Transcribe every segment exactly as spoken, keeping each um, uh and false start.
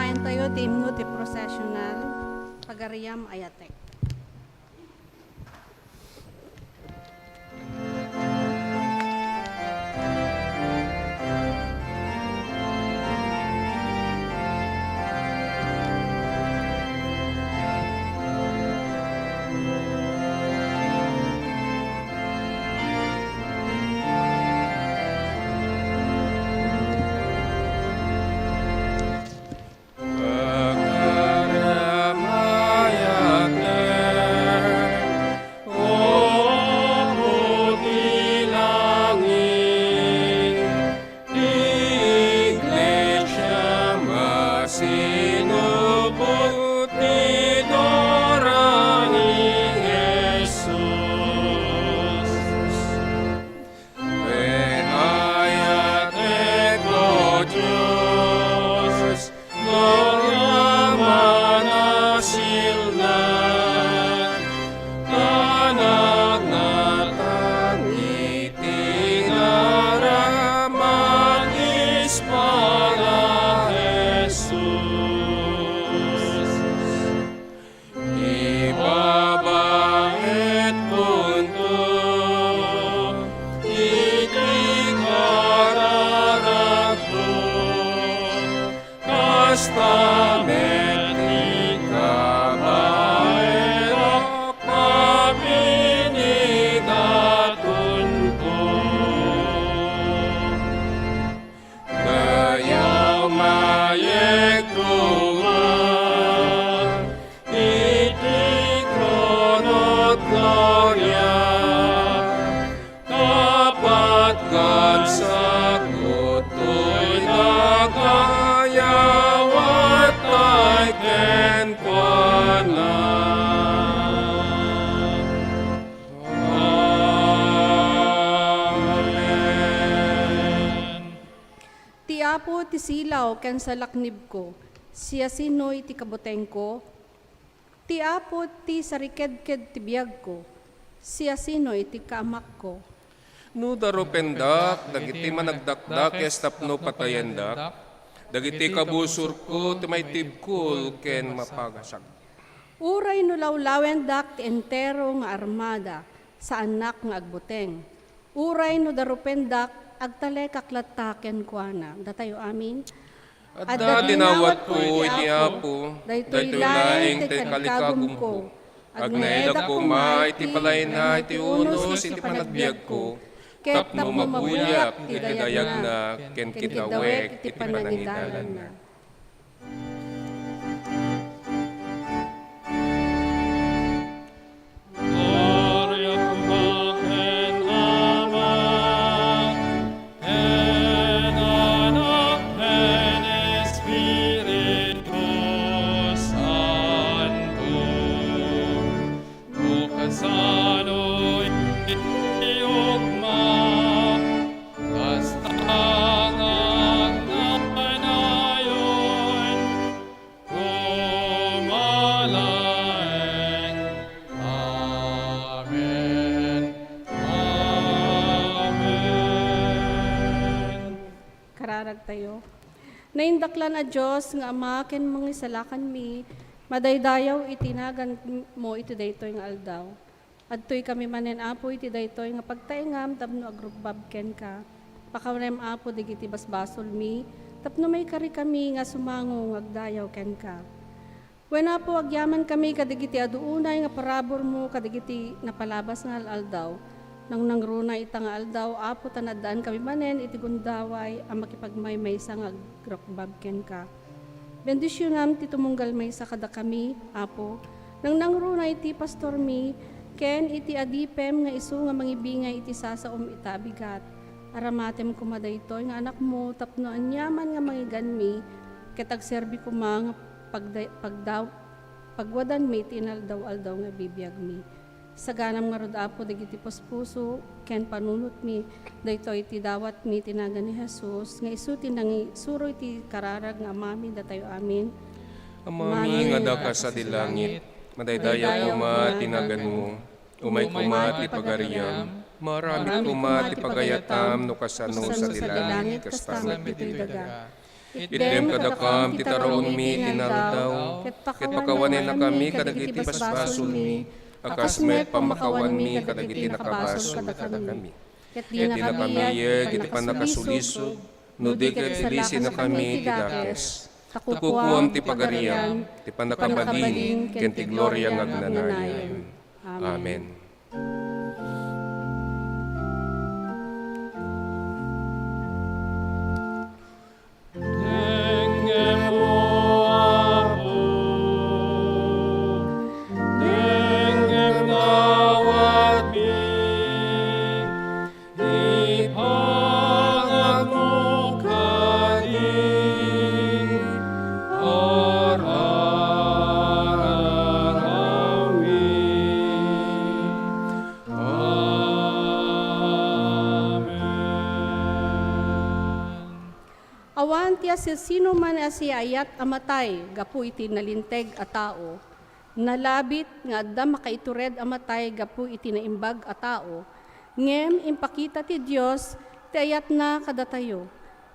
Tayo ti imno ti processional, Pagariam, Ayatek. Pagariam, Ayatek, O Apo ti langit, ti iglesia masinupot ti dara ni Jesus. Wen, ayatek, O Dios, Gloria manasilna, ta nangngatang iti naraman Ispala Jesus. Ibabaetkonto iti kararagko, kasta met ti kabaerak mapinigatonko. Dayaw mayeg koma iti trono ti gloria, tapatgan sakot toy nagayawat tay kenkuana. Amen. Ti Apo ti silaw ken salaknibko, siasinoy ti kabutengko? Ti Apo ti sarikedked ti biagko, siasinoy ti kaamakko? No darupendak dagiti managdakdakes tapno patayendak, dagiti kabusorko ti maitibkol ken mapagasag. Uray no lawlawendak ti entero nga armada, saannak nga agbuteng. Uray no darupendak, agtalekak latta kenkuana. Datayo amin. Adda dinawatko iti Apo, daytoy laeng ti kalikagumko. Agnaedak koma iti balayna iti unos iti panagbiagko, tapno mabuliak iti dayagna ken kidawek iti panangidalanna. Gloria koma ken Ama, ken Anak, ken Espiritu Santo. No kasano iti ugma, kasta nga agnanayon, koma laeng. Amen. Amen. Kararagtayo. Naindaklan a Dios nga Ama ken Mangisalakanmi, madaydayaw iti naganmo iti daytoy nga aldaw. Adtoykami manen, Apo, iti daytoy nga pagtaengam tapno agrukbab kenka. Pakawanem, Apo, dagiti basbasolmi tapno maikarikami nga sumango nga agdayaw kenka. Wen, Apo, agyamankami kadagiti adu unay nga paraburmo kadagiti napalabas nga al-aldaw. Nangnangruna ita nga aldaw, Apo, ta naaddaankami manen iti gundaway a makipagmaymaysa nga agrukbab kenka. Bendisionam ti tumunggal maysa kadakami, Apo. Nangnangruna iti pastormi ken iti adipem nga isu nga mangibingay iti sasaom ita a bigat. Aramatem koma daytoy nga anakmo tapno aniaman nga mangiganmi ket agserbi koma nga pagda-, pagdaw-, pagwadanmi iti inaldaw-aldaw nga bibiagmi. Saganam ngarud, Apo, dagiti puspuso ken panunotmi. Daytoy ti dawatmi iti nagan ni Jesus, nga isu ti nangisuro iti kararag nga Amami datayo amin. Amami nga adda ka sadi langit, madaydayaw koma ti naganmo. Umay koma ti pagariam, maaramid koma ti pagayatam no kasano sadi langit kasta met ditoy daga. Itdem kadakam ti taraonmi iti naldaw, ket pakawanennakami kadagiti basbasolmi, a kas met pammakawanmi kadagiti nakabasol kadakami. Ket dinakami iyeg iti pannakasulisog, no di ket ilisennakami ti dakes. Ta kukuam ti pagarian, ti pannakabalin, ken ti gloria nga agnanayon. Amen. Dengngem, O Apo, dengngem dawatmi, ipangagmo kadi, ar-arammi. Amen. Awan ti siasinoman a siaayat a matay gapu iti nalinteg a tao. Nalabit nga adda makaitured a matay gapu iti naimbag a tao, ngem impakita ti Dios ti ayatna kadatayo.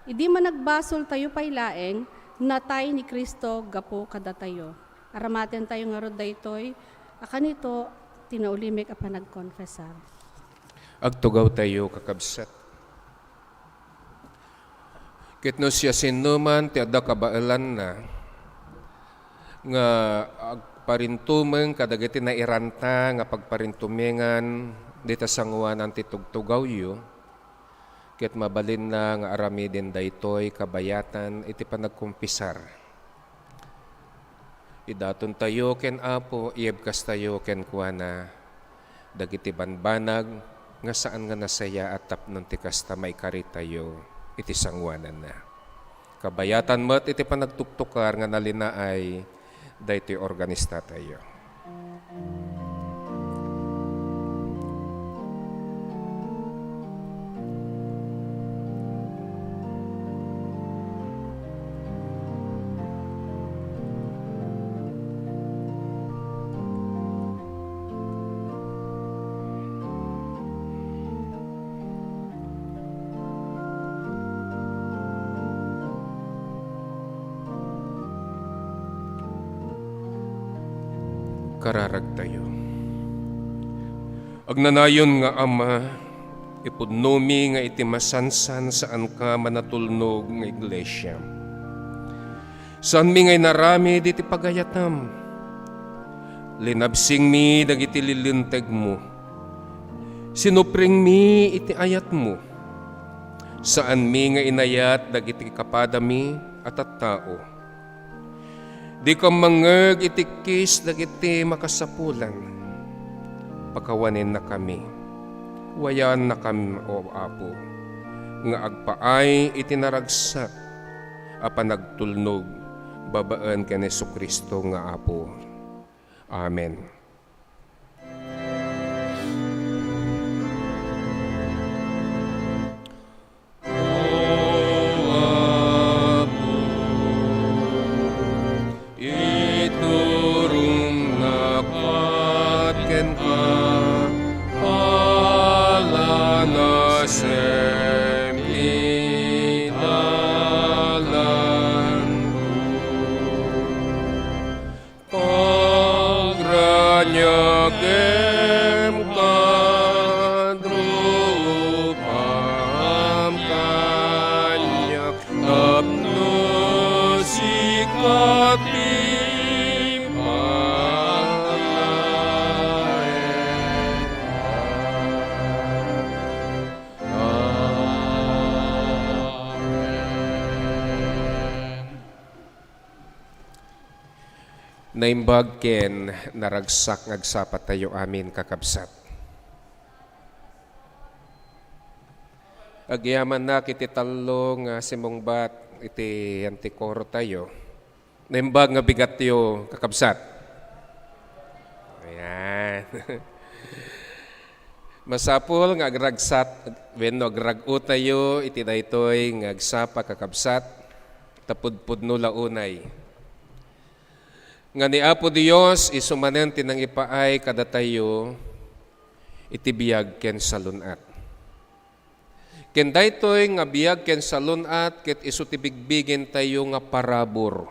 Idi managbasoltayo pay laeng, natay ni Cristo gapu kadatayo. Aramatentayo ngarud daytoy a kanito ti naulimek a panagkonfesar. Agtugawtayo, kakabsat. Ket no siasinoman ti adda kabaelanna nga agparintumeng kadagiti nairanta nga pagparintumengan dita sangoanan ti tugtugawyo, ket mabalinna nga aramiden daytoy kabayatan iti panagkumpisar. Idatontayo ken Apo, iyebkastayo kenkuana dagiti banbanag nga saan nga nasayaat tapno ti kasta maikaritayo iti sangoananna. Kabayatan met iti panagtuktukar nga nalinaay daytoy organistatayo. Kararagtayo. Agnanayon nga Ama, ipudnomi nga iti masansan saanka manatulnog nga iglesia. Saanmi nga inaramid iti pagayatam. Linabsingmi dagiti lilintegmo. Sinupringmi iti ayatmo. Saanmi nga inayat dagiti kapadami a tattao. Dikam mangngeg iti kis dagiti makasapulan. Pakawanennakami. Wayannakam, O Apo, nga agpaay iti naragsak a panagtulnog babaen ken Jesu-Cristo nga Apo. Amen. O Apo, iturongnak kenka, ala nasem ti dalanko. Pagraniagem kad rupam kaniak tapno sika ti paglaeng. Amen. Naimbag ken naragsak nga agsapatayo amin, kakabsat. Agyamannak iti tallo nga simungbat iti antikoro tayo. Naimbag nga bigatyo, kakabsat. Ayan. Masapul nga agragsat wenno agrag-otayo iti daytoy nga agsapa, kakabsat, ta pudpudno la unay nga ni Apo Dios isu manen ti nangipaay kadatayo iti biag ken salun-at. Ken daytoy nga biag ken salun-at ket isu ti bigbigentayo nga parabur.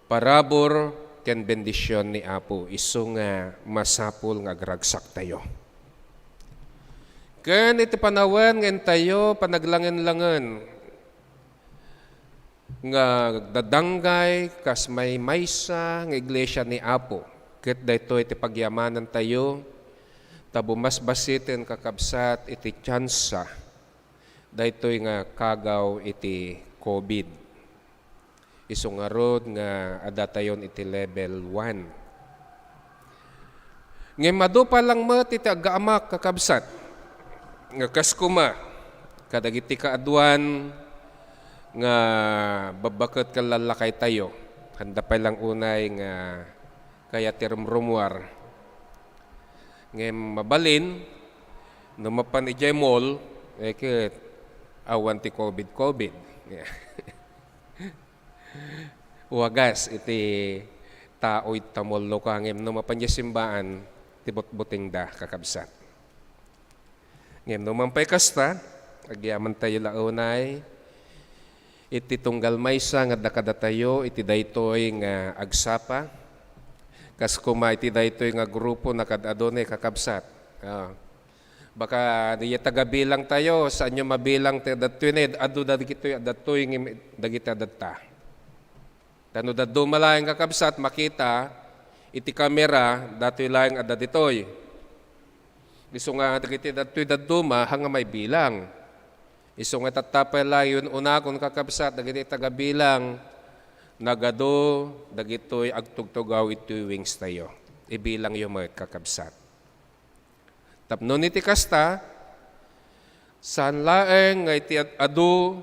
Parabur ken bendision ni Apo, isu nga masapul nga agragsaktayo. Ken iti panawen nga intayo panaglangen-langen nga agdadanggay kas maymaysa nga iglesia ni Apo, ket daytoy ti pagyamanantayo ta bumasbasiten, kakabsat, iti tiansa daytoy nga kagaw iti covid. Isu ngarud nga addatayon iti level one. Ngem adu pay lang met iti aggaamak, kakabsat, nga kas koma kadagiti kaaduan nga babbaket ken lallakaytayo. Handa pay lang unay nga kayat ti rumrumuar. Ngem mabalin, no mapan idiay mall, eh, ket awan ti covid-covid. Wagas iti tao ita mall, no ka, ngem no mapan idiay simbaan, ti butbutingda, kakabsat. Ngem no man pay kasta, agyamantayo la unay iti tunggal maysa nga adda kadatayo iti daytoy nga agsapa. Kas koma iti daytoy nga grupo, nakad-adu ni, kakabsat. Ah. Baka diay tagabilangtayo, saanyo mabilang ti adda ditoy, adu dagitoy adda ditoy, ngem dagiti adda dita. Ta no dadduma laeng, kakabsat, makita iti kamera, datoy laeng adda ditoy. Isu nga dagiti datoy dadduma, haan nga maibilang. Isu nga tatta pay laeng unakon, kakabsat, dagiti tagabilang, nagadu dagitoy agtugtugaw iti wings tayo. Ibilangyo met, kakabsat. Tapno iti kasta, saan laeng nga iti ad-, adu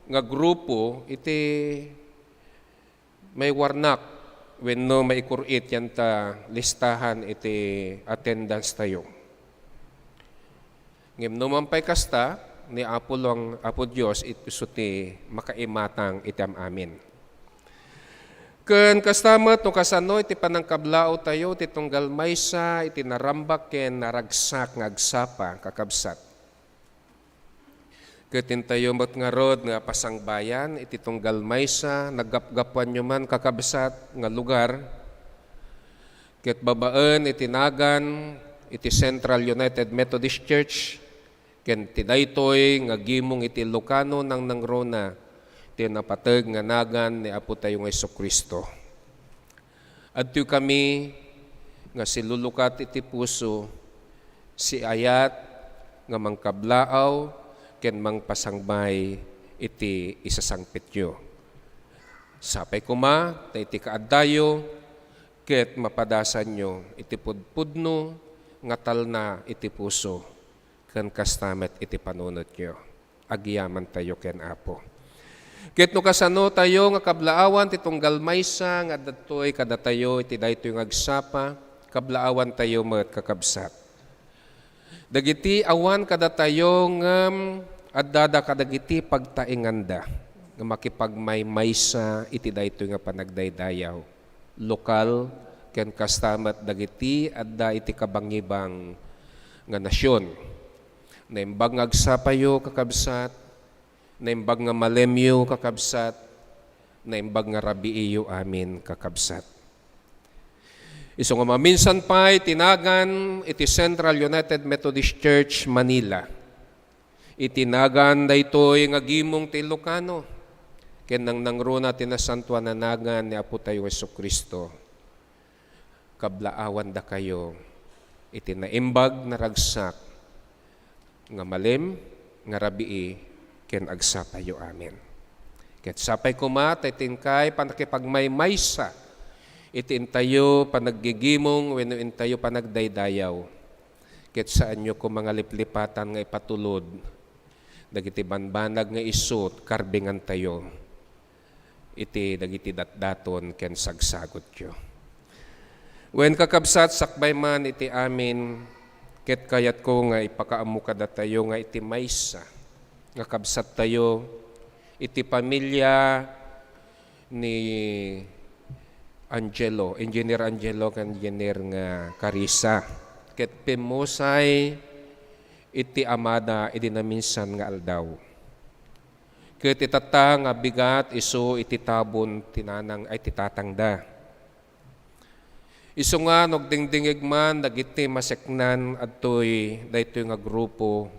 nga grupo iti maiwarnak wenno maikur-it yanta listahan iti attendance tayo. Ngem no man pay kasta, ni Apo lang, Apo Dios, it-, isu ti makaimatang iti am-amin. Ken kasta met no kasano iti panangkablaawtayo ti tunggal maysa iti narambak ken naragsak nga agsapa, kakabsat. Ket intayo met ngarud nga pasangbayan iti tunggal maysa, naggapgapuanyo man, kakabsat, nga lugar, ket babaen iti nagan iti Central United Methodist Church, ken ti daytoy nga gimong iti Ilocano nangnangruna ti napateg nga nagan ni Apotayo nga Jesu-Cristo. Adtoy kami nga silulukat iti puso, siayat nga mangkablaaw ken mangpasangbay iti isasangpetyo. Sapay koma ta iti kaaddayo ket mapadasanyo iti pudpudno nga talna iti puso. Ken kasta met iti panunotyo. Agyamantayo ken Apo. Ket no kasano tayo nga kablaawan ti tunggal maysa nga adda ditoy kadatayo iti daytoy nga agsapa, kablaawantayo met, kakabsat. Dagiti awan kadatayo ngem addada kadagiti pagtaenganda nga makipagmaymaysa iti daytoy nga panagdaydayaw, lokal ken kasta met dagiti adda iti kabangibang nga nasion. Naimbag nga agsapayo, kakabsat. Naimbag nga malemyo, kakabsat. Naimbag nga rabiiyo amin, kakabsat. Isu nga maminsan pay ti nagan iti Central United Methodist Church, Manila. Iti nagan daytoy nga gimong ti Ilocano, ken nangnangruna ti nasantoan a nagan ni Apotayo Jesu-Cristo. Kablaawandakayo iti naimbag, naragsak nga malem, nga rabii, ken agsapayo. Amen. Ket sapay koma ta iti inkay panakipagmaymaysa iti intayo panaggigimong wenno intayo panagdaydayaw, ket saanyo koma nga liplipatan nga ipatulod dagiti banbanag nga isu ti karbingantayo iti dagiti datdaton ken sagsagutyo. Wen, kakabsat, sakbay man iti amin, ket kayatko nga ipakaammo kadatayo nga iti maysa nga kabsattayo iti pamilia ni Angelo, Engineer Angelo ken Engineer nga Carissa. Ket pimmusay iti amada idi naminsan nga aldaw. Ket itatta nga bigat isu iti tabon ti nanang ay ti tatangda. Isu nga no agdingdingig man dagiti maseknan adtoy daytoy nga grupo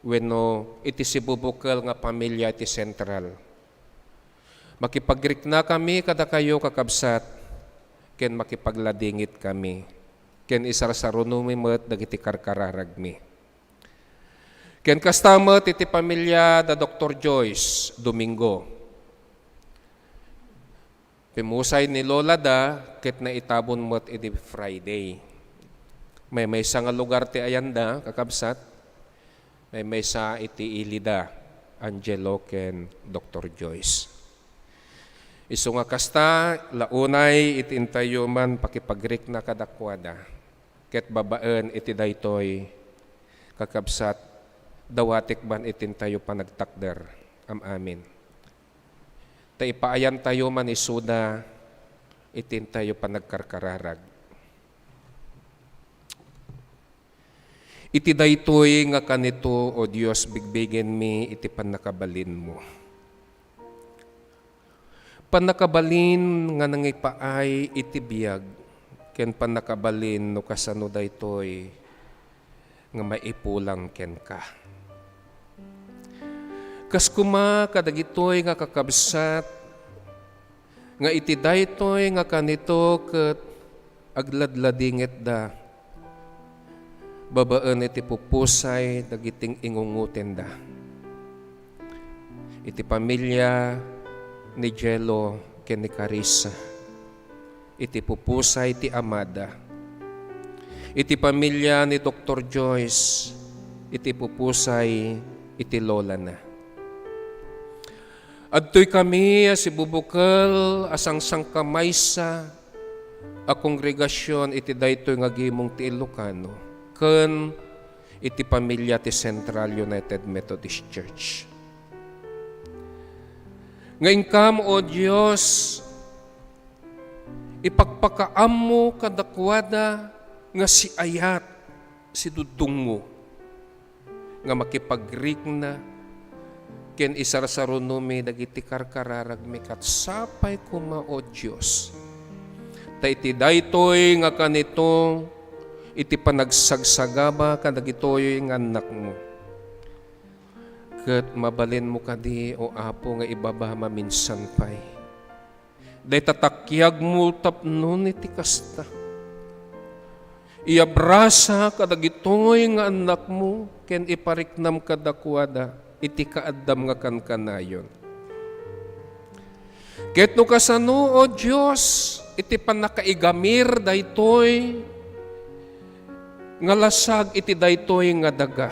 wenno iti sibubukel nga pamilia iti sentral. Makipagriknakami kadakayo, kakabsat, ken makipagladingitkami, ken isarsarunomi met dagiti karkararagmi. Ken kasta met iti pamilia da Doktor Joyce Domingo. Pimmusay ni Lola da ket naitabon met idi Friday. Maymaysa nga lugar ti ayanda, kakabsat. Maymaysa iti ili da, Angelo ken Doktor Joyce. Isu nga kasta, la unay iti intayo man pakipagrikna kadakuada. Ket babaen iti daytoy, kakabsat, dawatek man iti intayo panagtakder. Am-amin. Ta ipaayantayo man isuda iti intayo panagkarkararag. Iti daytoy nga kanito, O Dios, bigbigenmi iti pannakabalinmo. Pannakabalin nga nangipaay iti biag, ken pannakabalin no kasano daytoy nga maipulang kenka. Kas koma kadagitoy nga kakabsat, nga iti daytoy nga kanito ket agladladingetda babaen iti pupusay dagiti ingungotenda. Iti pamilia ni Jello ken ni Carissa, iti pupusay ti amada. Iti pamilia ni Doktor Joyce, iti pupusay iti lolana. Adtoy kami a sibubukel a sangsangkamaysa a kongregasion iti daytoy nga gimong ti Ilocano ken iti pamilia ti Central United Methodist Church. Nga inkam, O Dios, ipakpakaammo kadakuada nga siayat, sidudungngo, nga makipagrikna ken isarsarunomi dagiti karkararagmi ket sapay koma, O Dios. Ta iti daytoy nga kanito, iti panagsagsagaba kadagitoy nga annakmo. Ket mabalinmo kadi, O Apo, nga ibaba maminsan pay dayta takiagmo tapno iti kasta. Iyabrasa kadagitoy nga annakmo ken ipariknam kadakuada iti kaaddam nga kankanayon. Ket no kasano, O Dios, iti pannakaigamir daytoy nga lasag iti daytoy nga daga,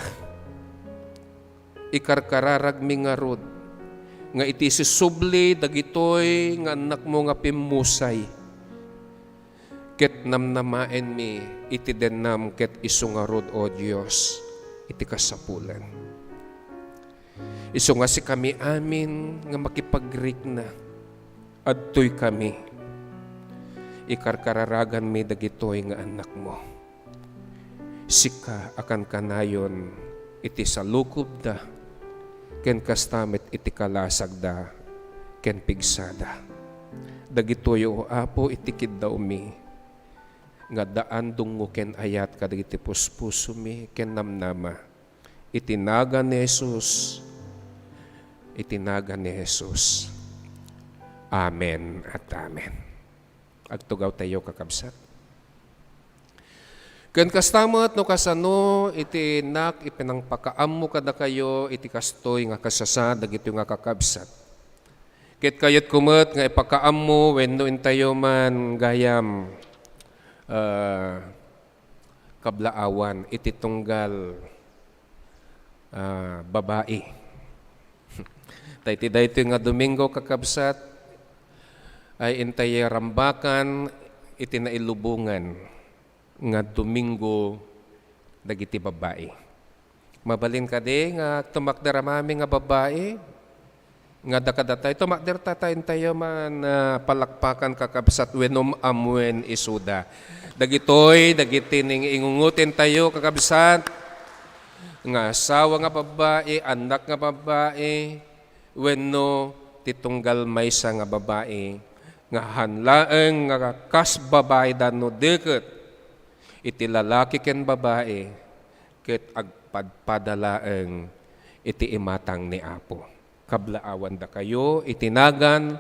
ikarkararagmi ngarud nga iti sisubli dagitoy nga annakmo nga pimmusay, ket namnamaenmi iti dennam ket isu ngarud, O Dios, iti kasapulan. Isu nga sikami amin nga makipagrikna, adtoy kami. Ikarkararaganmi dagitoy nga annakmo. Sika a kankanayon iti salukobda, ken kasta met iti kalasagda ken pigsada. Dagitoy, O Apo, iti kiddawmi nga addaan dungngo ken ayat kadagiti puspusomi ken namnama. Iti nagan ni Jesus, iti nagan ni Jesus. Amen at amen. Agtugawtayo, kakabsat. Ken kasta met no kasano iti innak ipinangpakaammo kadakayo iti kastoy nga kasasaad dagitoy nga kakabsat. Ket kayatko met nga ipakaammo wenno intayo man gayam, ah, kablaawan iti tunggal, ah, babai. Ta iti daytoy nga Domingo, kakabsat, ay intay rambakan iti nailubongan nga Domingo dagiti babai. Mabalin kadi nga tumakder a mami nga babai nga da kadatayo, tumakder ta ta intayo man, ah, palakpakan, kakabsat, wenno am-amuen isuda. Dagitoy dagiti ning-ingungoten tayo, kakabsat. nga asawa nga babbai, annak nga babbai, wenno ti tunggal maysa nga babai, nga haan laeng nga kas babaida no deket iti lalaki ken babai, ket agpadpada laeng iti imatang ni Apo. Kablaawandakayo iti nagan,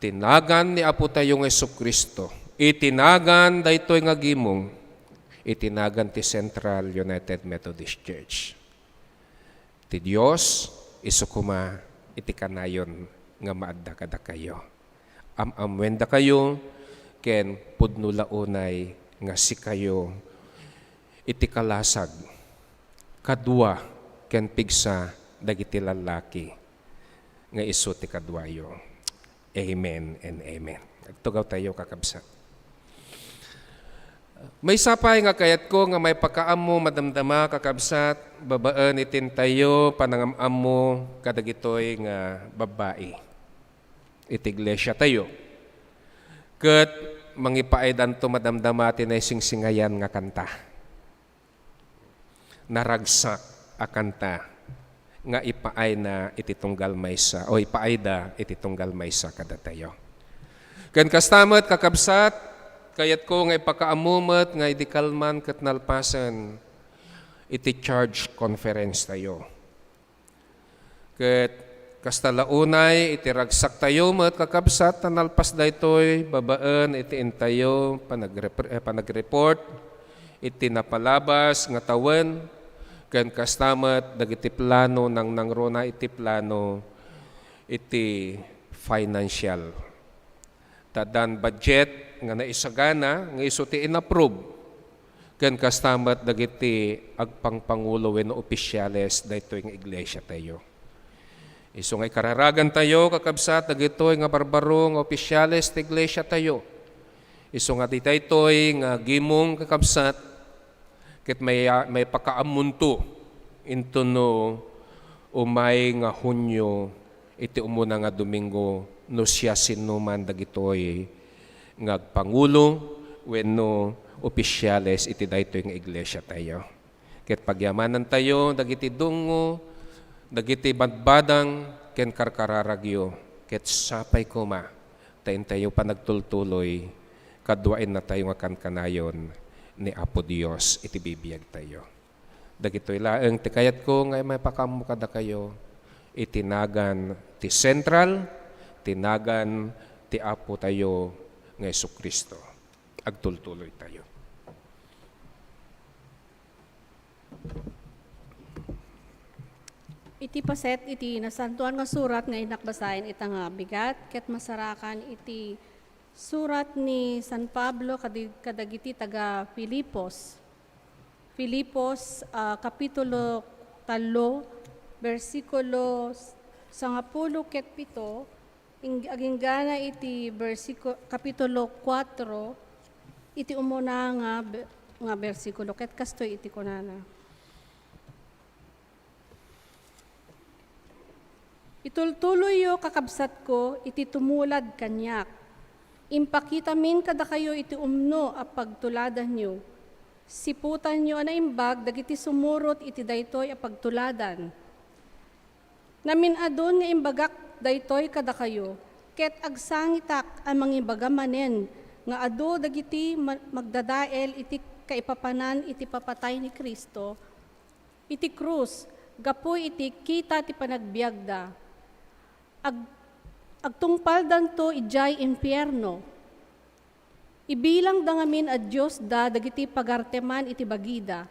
iti nagan ni Apotayo nga Jesu-Cristo, iti nagan daytoy nga gimong, iti nagan ti Central United Methodist Church. Ti Dios isu koma iti kanayon nga maadda kadakayo. Am-ammoendakayo ken pudno la unay nga sikayo iti kalasag, kadua ken pigsa dagiti lallaki nga isu ti kaduayo. Amen and amen. Agtugawtayo, kakabsat. Maysa pay nga kayatko nga maipakaammo madamdama, kakabsat, babaen iti intayo panangam-ammo kadagitoy nga babbai iti iglesiatayo. Ket mangipaaydanto madamdama ti naisingsingayan nga kanta. Naragsak a kanta nga ipaayna iti tunggal maysa, o ipaayda iti tunggal maysa kadatayo. Ken kasta met, kakabsat, kayatko nga ipakaammo met nga idi kalman ket nalpasen iti charge conference tayo. Ket kasta la unay iti ragsaktayo met, kakabsat, ta nalpas daytoy babaen iti intayo panagrep-, eh, panagreport iti napalabas nga tawen, ken kasta met dagiti plano, nangnangruna iti plano iti financial. Ta addan budget nga naisagana nga isu ti inapprove, ken kasta met dagiti agpangpangulo wenno opisyales daytoy nga iglesiatayo. Isu nga ikararagantayo, kakabsat, dagitoy nga barbaro nga opisyales ti iglesiatayo. Isu nga daytoy nga gimong, kakabsat, ket may, maipakaammonto intono umay nga Hunio iti umuna nga Domingo no siasinoman dagitoy nga agpangulo wenno opisyales iti daytoy nga iglesiatayo. Ket pagyamanantayo dagiti dungngo, dagiti badbadang ken karkararagyo, ket sapay koma ta intayo panagtultuloy kaduaennatayo nga kankanayon ni Apo Dios iti bibiagtayo. Dagitoy laeng ti kayatko nga maipakaammo kadakayo iti nagan ti Central, ti nagan ti Apotayo nga Jesu-Cristo. Agtultuloytayo. Iti paset iti Nasantoan nga Surat nga innak basaen ita nga bigat, ket masarakan iti surat ni San Pablo kadi-, kadagiti taga-Filipos. Filipos, ah, Kapitulo tallo, bersikulo sangapulo ket pito, ing-, aginggana iti bersiko-, Kapitulo kuatro, iti umuna nga be-, nga bersikulo, ket kastoy iti kunana. Itultuloyyo, kakabsatko, iti tumulad kaniak. Impakitamin kadakayo iti umno a pagtuladanyo. Siputanyo a naimbag dagiti sumurot iti daytoy a pagtuladan. Namin-adun nga imbagak daytoy kadakayo, ket agsangitak a mangibaga manen nga adu dagiti ma-, magdadael iti kaipapanan iti papatay ni Cristo, iti krus gapu iti kita ti panagbiagda. Ag-, agtungpaldanto idiay impierno. Ibilangda ngamin a diosda dagiti pagarteman iti bagida.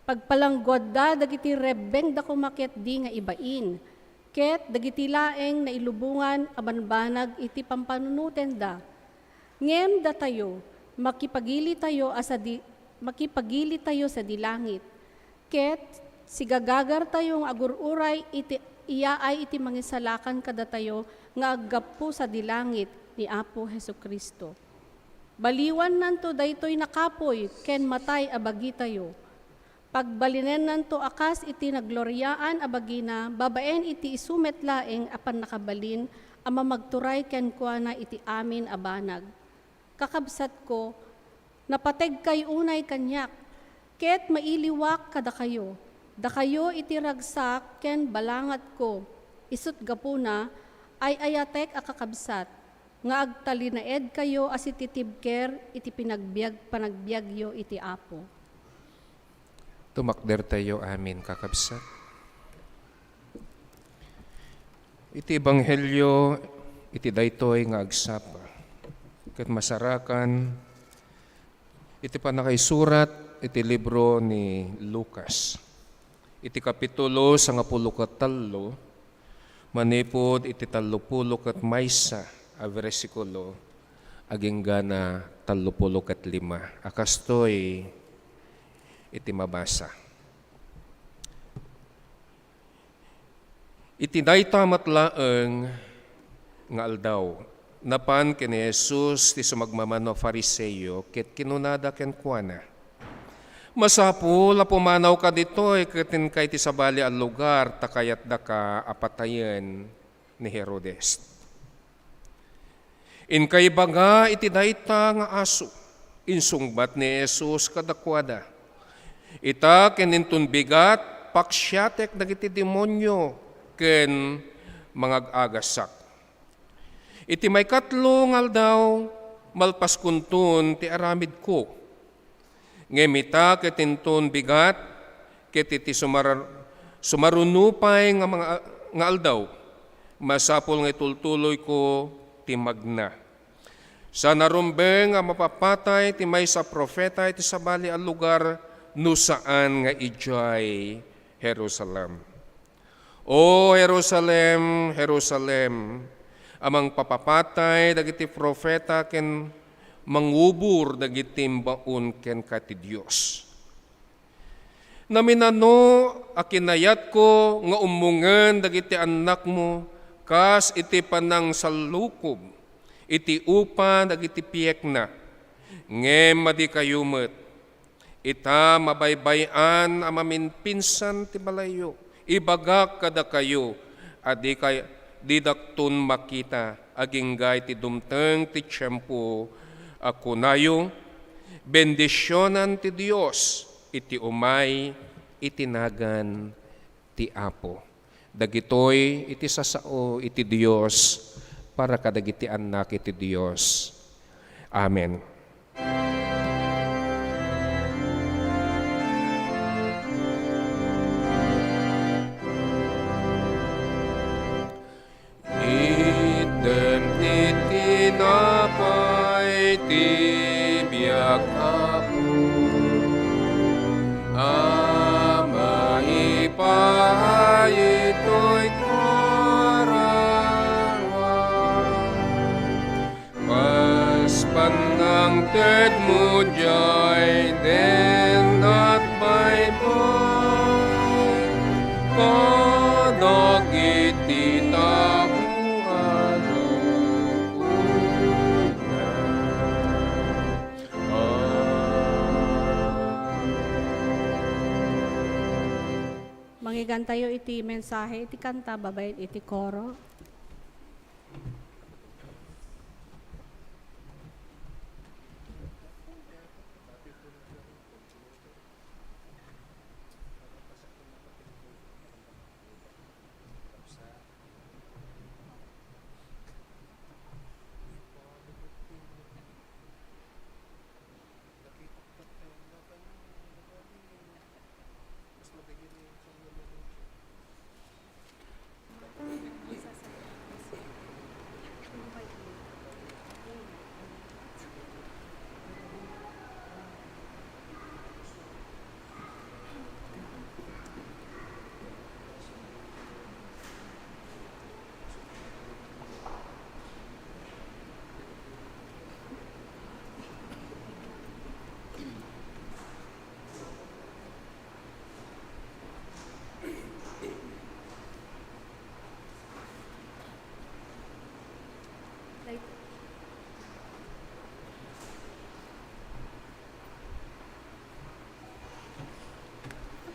Pagpalangguadda dagiti rebbengda koma ketdi nga ibain, ket dagiti laeng nailubongan a banbanag iti pampanunotenda. Ngem datayo, makipagilitayo a sadi-, makipagilitayo sadi langit. Ket sigagagartayo nga agur-uray iti iyaay iti Mangisalakan kadatayo nga aggapu sadi langit, ni Apo Jesu-Cristo. Baliwannanto daytoy nakapuy ken matay a bagitayo. Pagbalinennanto a kas iti nagloriaan a bagina babaen iti isu met laeng a pannakabalin a mamagturay kenkuana iti amin a banag. Kakabsatko, napategkay unay kaniak, ket mailiwak kadakayo. Dakayo iti ragsak ken balangatko, isut' gapuna, ay-ayatek a kakabsat, nga agtalinaedkayo a sititibker iti pinagbiag-panagbiagyo iti Apo. Tumakdertayo amin, kakabsat. Iti Ebanghelio iti daytoy nga agsapa ket masarakan iti pannakaisurat iti libro ni Lucas, iti kapitulo sangapulo ket tallo, manipud iti tallopulo ket maysa a bersikulo, aginggana tallopulo ket lima. A kastoy iti mabasa. Iti dayta met laeng nga aldaw, napan ken ni Jesus ti sumagmamano a Fariseo ket kinunada kenkuana, "Masapul a pumanawka ditoy ket inka iti sabali a lugar ta kayatdaka a patayen ni Herodes." Inka ibaga iti dayta nga aso. Insungbat ni Jesus kadakuada, "Ita ken inton bigat, paksiatek dagiti demonio ken mangag-agasak. Iti maikatlo nga aldaw, malpaskonton ti aramidko." Ngem ita ket inton bigat, ket iti sumar-, sumaruno pay nga mga, nga aldaw, masapul nga itultuloyko ti magna. Saan a rumbeng a mapapatay ti maysa a profeta iti sabali a lugar no saan nga idiay Jerusalem. O Jerusalem, Jerusalem, a mangpapapatay dagiti profeta ken mangubor dagiti imbaon kenka ti Dios. Naminano a kinayatko nga ummongen dagiti annakmo kas iti panangsallukob iti upa dagiti piekna, ngem madikayo met. Ita, mabaybay-an a maminpinsan ti balayyo. Ibagak kadakayo a di kay-, didakton makita agingga iti dumteng ti tiempo a kunayo, "Bendisionan ti Dios iti umay iti nagan ti Apo." Dagitoy iti sasao iti Dios para kadagiti annak iti Dios. Amen. Itdem ti tinapay ti biag, Apo, a maipaay toy kararua. Kas pannangtedmo diay, dennat baybay kadagiti tao a lukonna. Amen. Mangigantayo iti mensahe iti kanta babaen iti koro.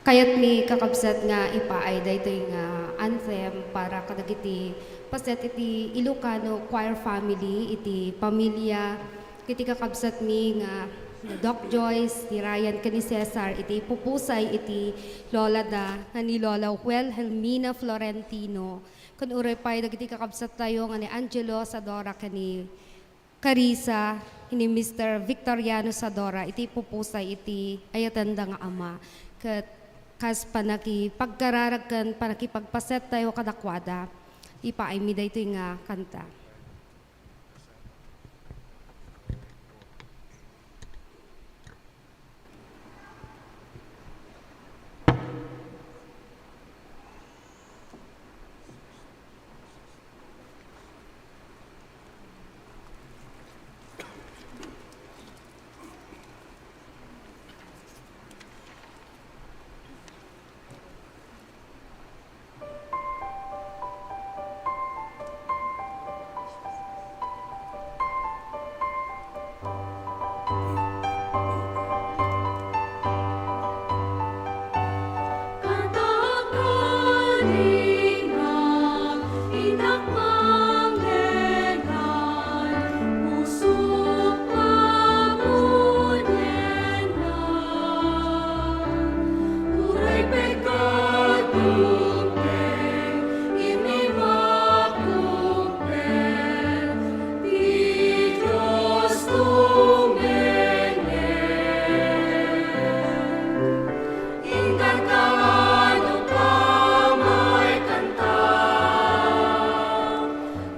Kayatmi, kakabsat, nga ipaay daytoy nga anthem para kadagiti paset iti Ilocano choir family, iti pamilia, iti kakabsatmi nga Doc Joyce, ni Ryan ken ni Cesar iti pupusay iti lolada nga ni Lola Wilhelmina Florentino, ken uray pay dagiti kakabsattayo nga ni Angelo Sadora ken ni Carissa, ni Mister Victoriano Sadora iti pupusay iti ayatenda nga ama, ket kas pannakipagkararag ken pannakipagpasettayo kadakuada, ipaaymi daytoy nga kanta.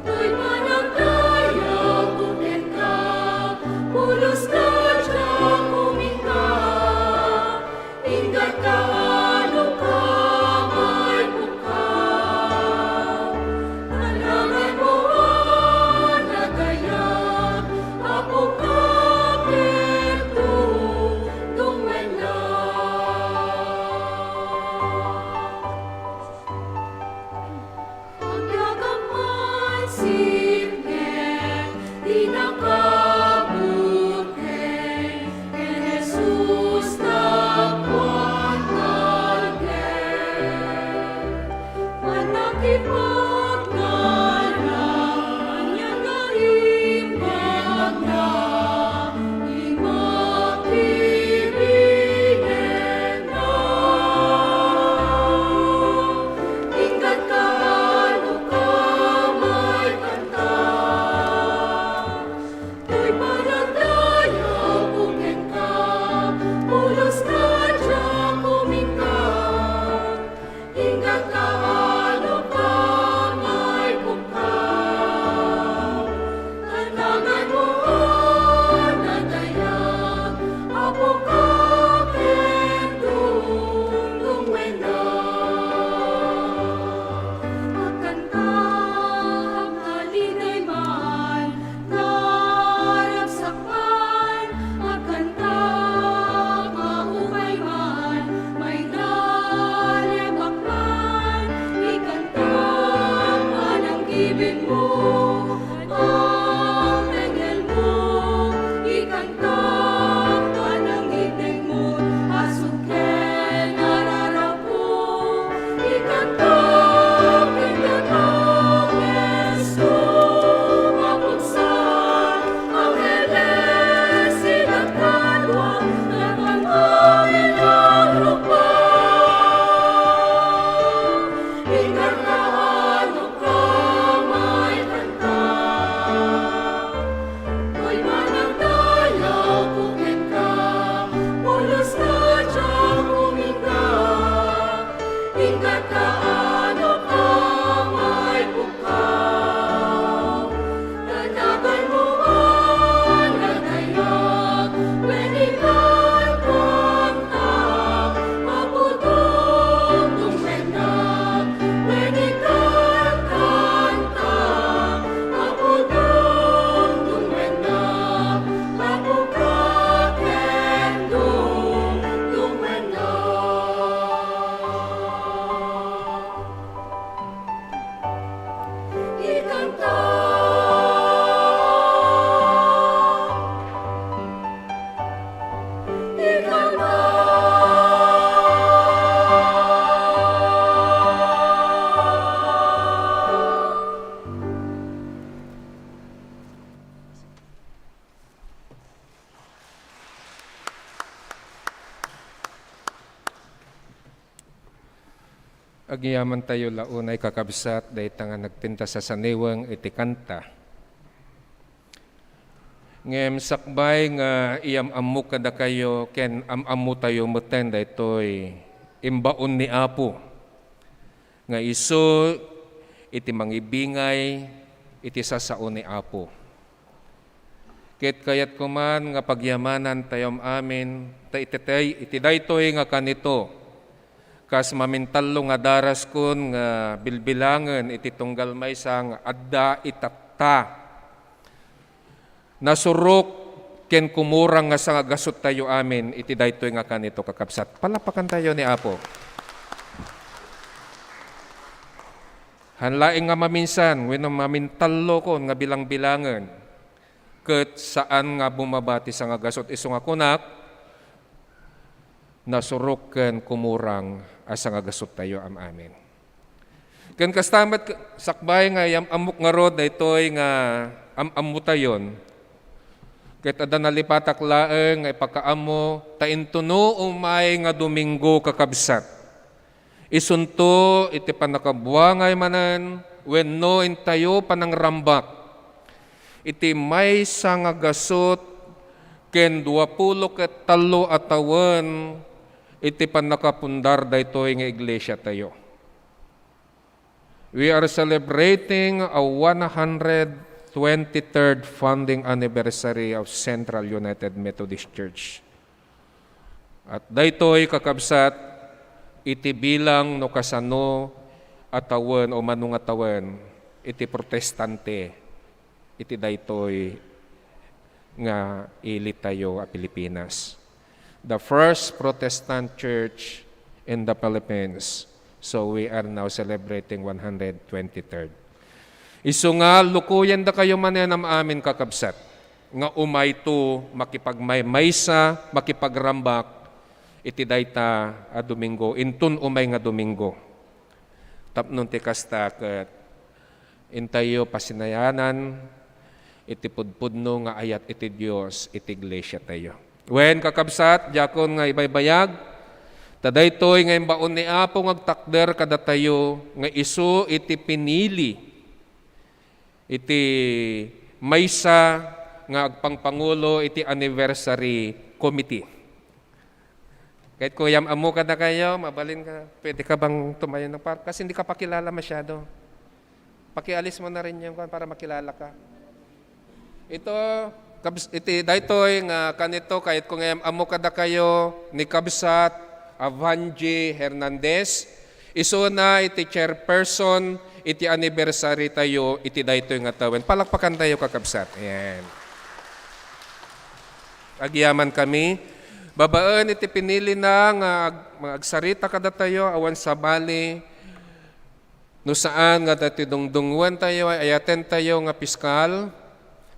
Toy panagdayawko kenka, pulos nga diak uminga. Inggana no kamaykoka. Pananganmo a nadayag, Apoka, ket dungwennak. Agdagap man sipnget ti nakabuteng ken Jesus, nakuan talgen. Mannakipagngana, ania nga imbagna, imakibinenna. Inggana no kamaykoka. Toy panagdayawko kenka, pulos nga diak uminga. Inggana no kamaykoka. Pananganmo a nadayag, Apoka, ket dungdungwennak. Agkantaak nga liday man, naragsak man, agkantaak nga upay man, maidalebak man, ikantaak panangibenmo, panangelmo, ikan- Panangipengmo, asuk ken ararawko, ikantaak ken Angheles, ida kadua, nakan-amin a rukpa. Ikantaak no kamaykoka. Toy panagdayawko kenka, pulos nga diak uminga. Inggana no kamaykoka. Pananganmo a nadayag, wen ikantaak, Apo, dungdungwennak. Wen ikantaak, Apo, dungdungwennak, Apo, ket dungdungwennak. Ikanta. Ikanta. Agyamantayo la unay, kakabsat, dayta nga nagpintas a saniweng iti kanta. Ngem sakbay nga iyam-ammok kadakayo ken am-ammotayo metten daytoy imbaon ni Apo nga isu iti mangibingay iti sasao ni Apo. Ket kayatko man nga pagyamanantayo amin, ta iti, iti daytoy nga kanito, kas mamintallo nga daraskon nga bilbilangen iti tunggal maysa nga adda itatta, nasurok ken kumurang nga sangagasottayo amin iti daytoy nga kanito, kakabsat. Palakpakantayo ni Apo. Han laeng nga maminsan wenno mamintallokon nga bilangbilangen, ket saan nga bumaba ti sangagasut, isu nga kunak, nasurok ken kumurang a sangagasottayo am-amin. Ken kasta met, sakbay nga iyam-ammok ngarud daytoy nga am-ammotayon, ket adda nalipatak laeng nga ipakaammo ta intono umay nga Domingo, kakabsat. Isunto iti pannakabuangay manen wenno intayo panangrambak iti maysa nga gasut ken duapulo ket tallo a tawen iti pannakapundar daytoy nga iglesiatayo. We are celebrating a one hundred twenty-third founding anniversary of Central United Methodist Church. At daytoy, kakabsat, iti bilang no kasano a tawen o mano nga tawen iti protestante iti daytoy nga ilitayo a Pilipinas. The first Protestant church in the Philippines. So we are now celebrating one hundred twenty-third. Isu nga, lukoyendakayo manen am-amin, kakabsat, nga umayto makipagmaymaysa, makipagrambak iti dayta a Domingo, inton umay nga Domingo. Tapno ti kasta ket intayo pasinayanan iti pudpudno nga ayat iti Dios iti iglesiatayo. Wen, kakabsat, diakon nga ibaybayag, ta daytoy nga imbaon ni Apo nga agtakder kadatayo nga isu iti pinili iti maysa nga agpangpangulo iti anniversary committee. Kahit kuyam ammo kadakayo, mabalin ka, pwede ka bang tumayo ng par-, kasi hindi ka pakilala masyado. Pakialis mo na rin yung kwan para makilala ka. Ito, kabs-, iti daytoy nga kanito, kahit kuyam ammo kadakayo ni Kabsat Avanji Hernandez, isuna iti chairperson iti anniversary tayo iti daytoy nga tawen. Palakpakan tayo, kakabsat. Ayan. Agyaman kami. Babaen iti pinili na nga ag-, mga agsarita kadatayo, awan sabali, no saan nga dati dungdunguen tayo, ay ayaten tayo nga piskal,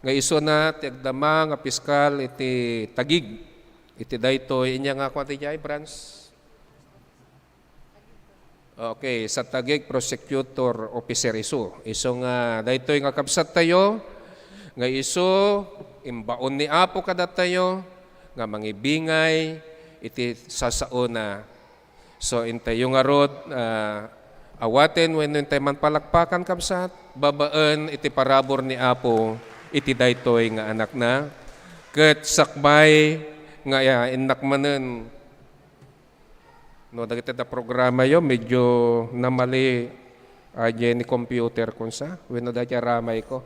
nga isuna ti agdama nga piskal iti Taguig. Iti daytoy, inya nga kwan ti jay branch? Okay, sa Taguig, prosecutor officer isu. Isu nga, daytoy nga kabsat tayo, nga isu, imbaon ni Apo kadatayo, nga mangibingay iti sasaona. So, intayo ngarud, ah, awaten wenno intay man palakpakan, kabsat, babaen iti parabur ni Apo iti daytoy nga anakna. Ket sakbay nga, ah, innak manen, no, dagiti da programa yo, medyo namali, ah, diay ni computer kunsa, wenno dayta ramay ko.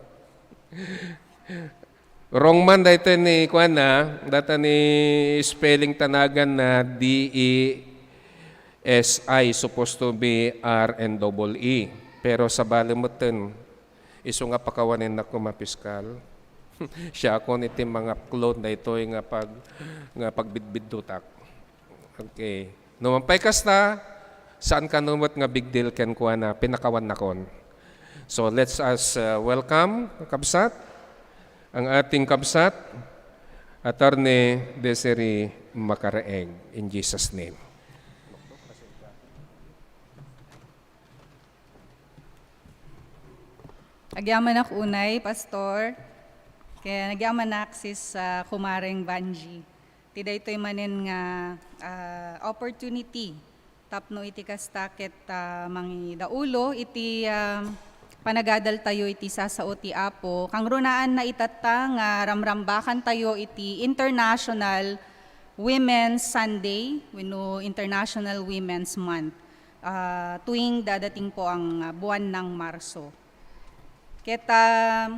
Wrong man dayta ni kuan na, dayta ni spelling ta naganna, D E S I, supposed to be R and double E. Pero sabali metten, isu nga pakawanennak koma piskal. Siakon iti manga clone daytoy nga pag-, nga pagbidbiddutak. Okay. No man pay kasta, saan kano met nga big deal kenkuana, pinakawannakon. So, let's us, uh, welcome, kabsat, ang ating kabsat, Attorney Desiree Macaraeg, in Jesus' name. Agyamanak unay, Pastor. Ken agyamanak, sis, ah, Kumareng Vangie. Ti daytoy manen nga, ah, opportunity Tapno iti kasta ket, ah, mangidaulo iti, ah, panagadaltayo iti sasao ti Apo. Kangrunaanna itatta nga ramrambakantayo iti International Women's Sunday wenno International Women's Month, ah, tuing dadating po ang, ah, buwan ng Marso. Ket, ah,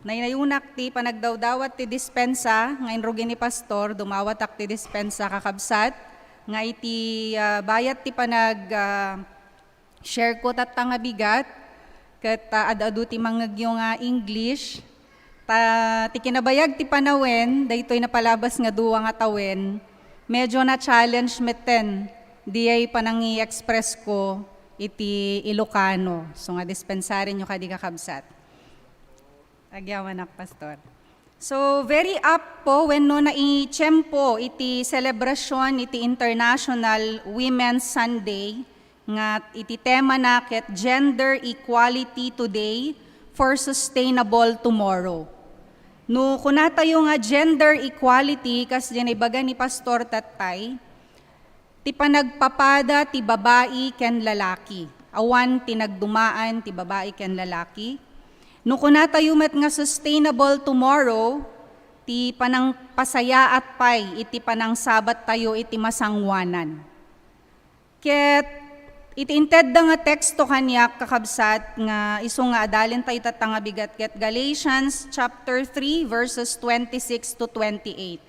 naynayunak ti panagdawdawat ti dispensa nga inrugi ni Pastor, dumawatak ti dispensa, kakabsat, nga iti, ah, bayat ti panag, ah, share ko tatta nga bigat, ket, ah, ad-adu ti mangngegyo nga English. Ta, ti kinabayag ti panawen, daytoy napalabas nga dua nga tawen, medyo na-challenge metten, diay panangi-express ko iti Ilocano. So nga dispensarenyo kadi, kakabsat. Agyamanak, Pastor. So, very apt po wenno naitiempo iti selebrasyon iti International Women's Sunday nga iti tema na ket Gender Equality Today for Sustainable Tomorrow. No kunatayo nga gender equality, kas diay naibaga ni Pastor tattay, ti panagpapada ti babai ken lalaki. Awan ti nagdumaan ti babai ken lalaki. No kunatayo met nga sustainable tomorrow, ti panangpasayaat pay iti panangsabattayo iti masangoanan. Ket iti intedda nga teksto kaniak, kakabsat, nga isu nga adalentayo tatta nga bigat ket Galatians chapter three, verses twenty-six to twenty-eight.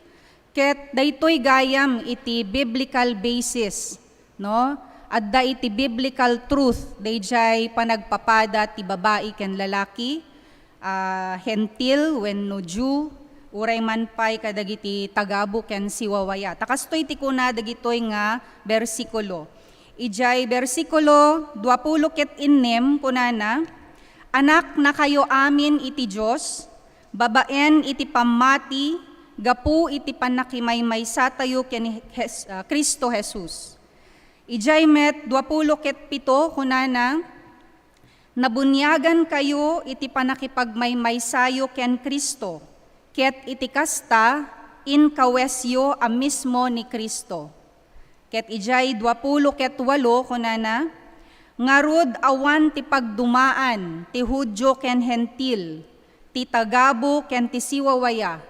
Ket daytoy gayam iti biblical basis, no? Adda iti biblical truth daydiay panagpapada ti babai ken lalaki, ah, Hentil wenno Jew, uray man pay kadagiti tagabu ken siwawaya. Ta kastoy ti kuna dagitoy nga bersikulo. Idiay bersikulo duapulo ket innem, kunana, "Anaknakayo amin iti Dios, babaen iti pammati, gapu iti pannakimaymaysatayo ken Jes-, ah, Cristo Jesus." Idiay met duapulo ket pito, kunana, "Nabuniagankayo iti pannakipagmaymaysayo ken Cristo, ket iti kasta, inkawesyo a mismo ni Cristo." Ket idiay duapulo ket walo, kunana, "Ngarud, awan ti pagdumaan ti Judio ken Hentil, ti tagabu ken ti siwawaya,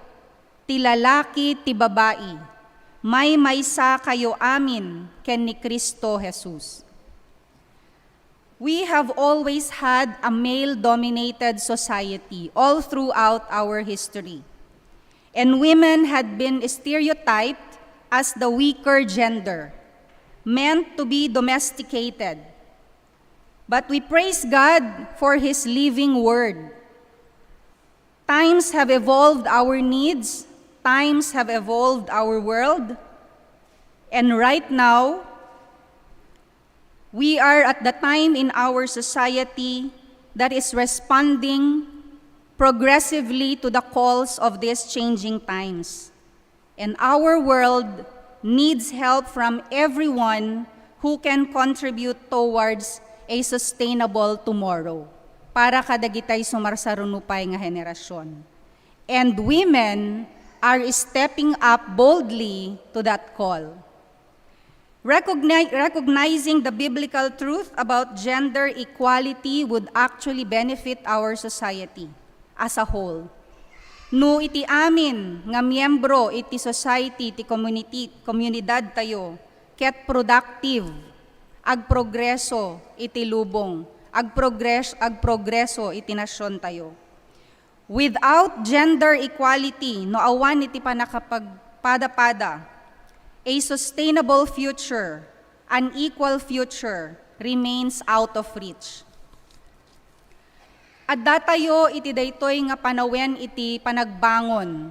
ti lalaki, ti babai, maymaysakayo amin ken ni Cristo Jesus." We have always had a male-dominated society all throughout our history. And women had been stereotyped as the weaker gender, meant to be domesticated. But we praise God for His living word. Times have evolved our needs, times have evolved our world, and right now, we are at the time in our society that is responding progressively to the calls of these changing times. And our world needs help from everyone who can contribute towards a sustainable tomorrow para kadagitay sumarsaruno pay nga henerasyon. And women are stepping up boldly to that call. Recogni-, recognizing the biblical truth about gender equality would actually benefit our society as a whole. No iti amin nga miyembro iti society, ti community, komunidadtayo, ket productive, agprogreso iti lubong, agprogres-, agprogreso iti nasiontayo. Without gender equality, no awan iti pannakapagpadapada, a sustainable future, an equal future, remains out of reach. Addatayo iti daytoy nga panawen iti panagbangon.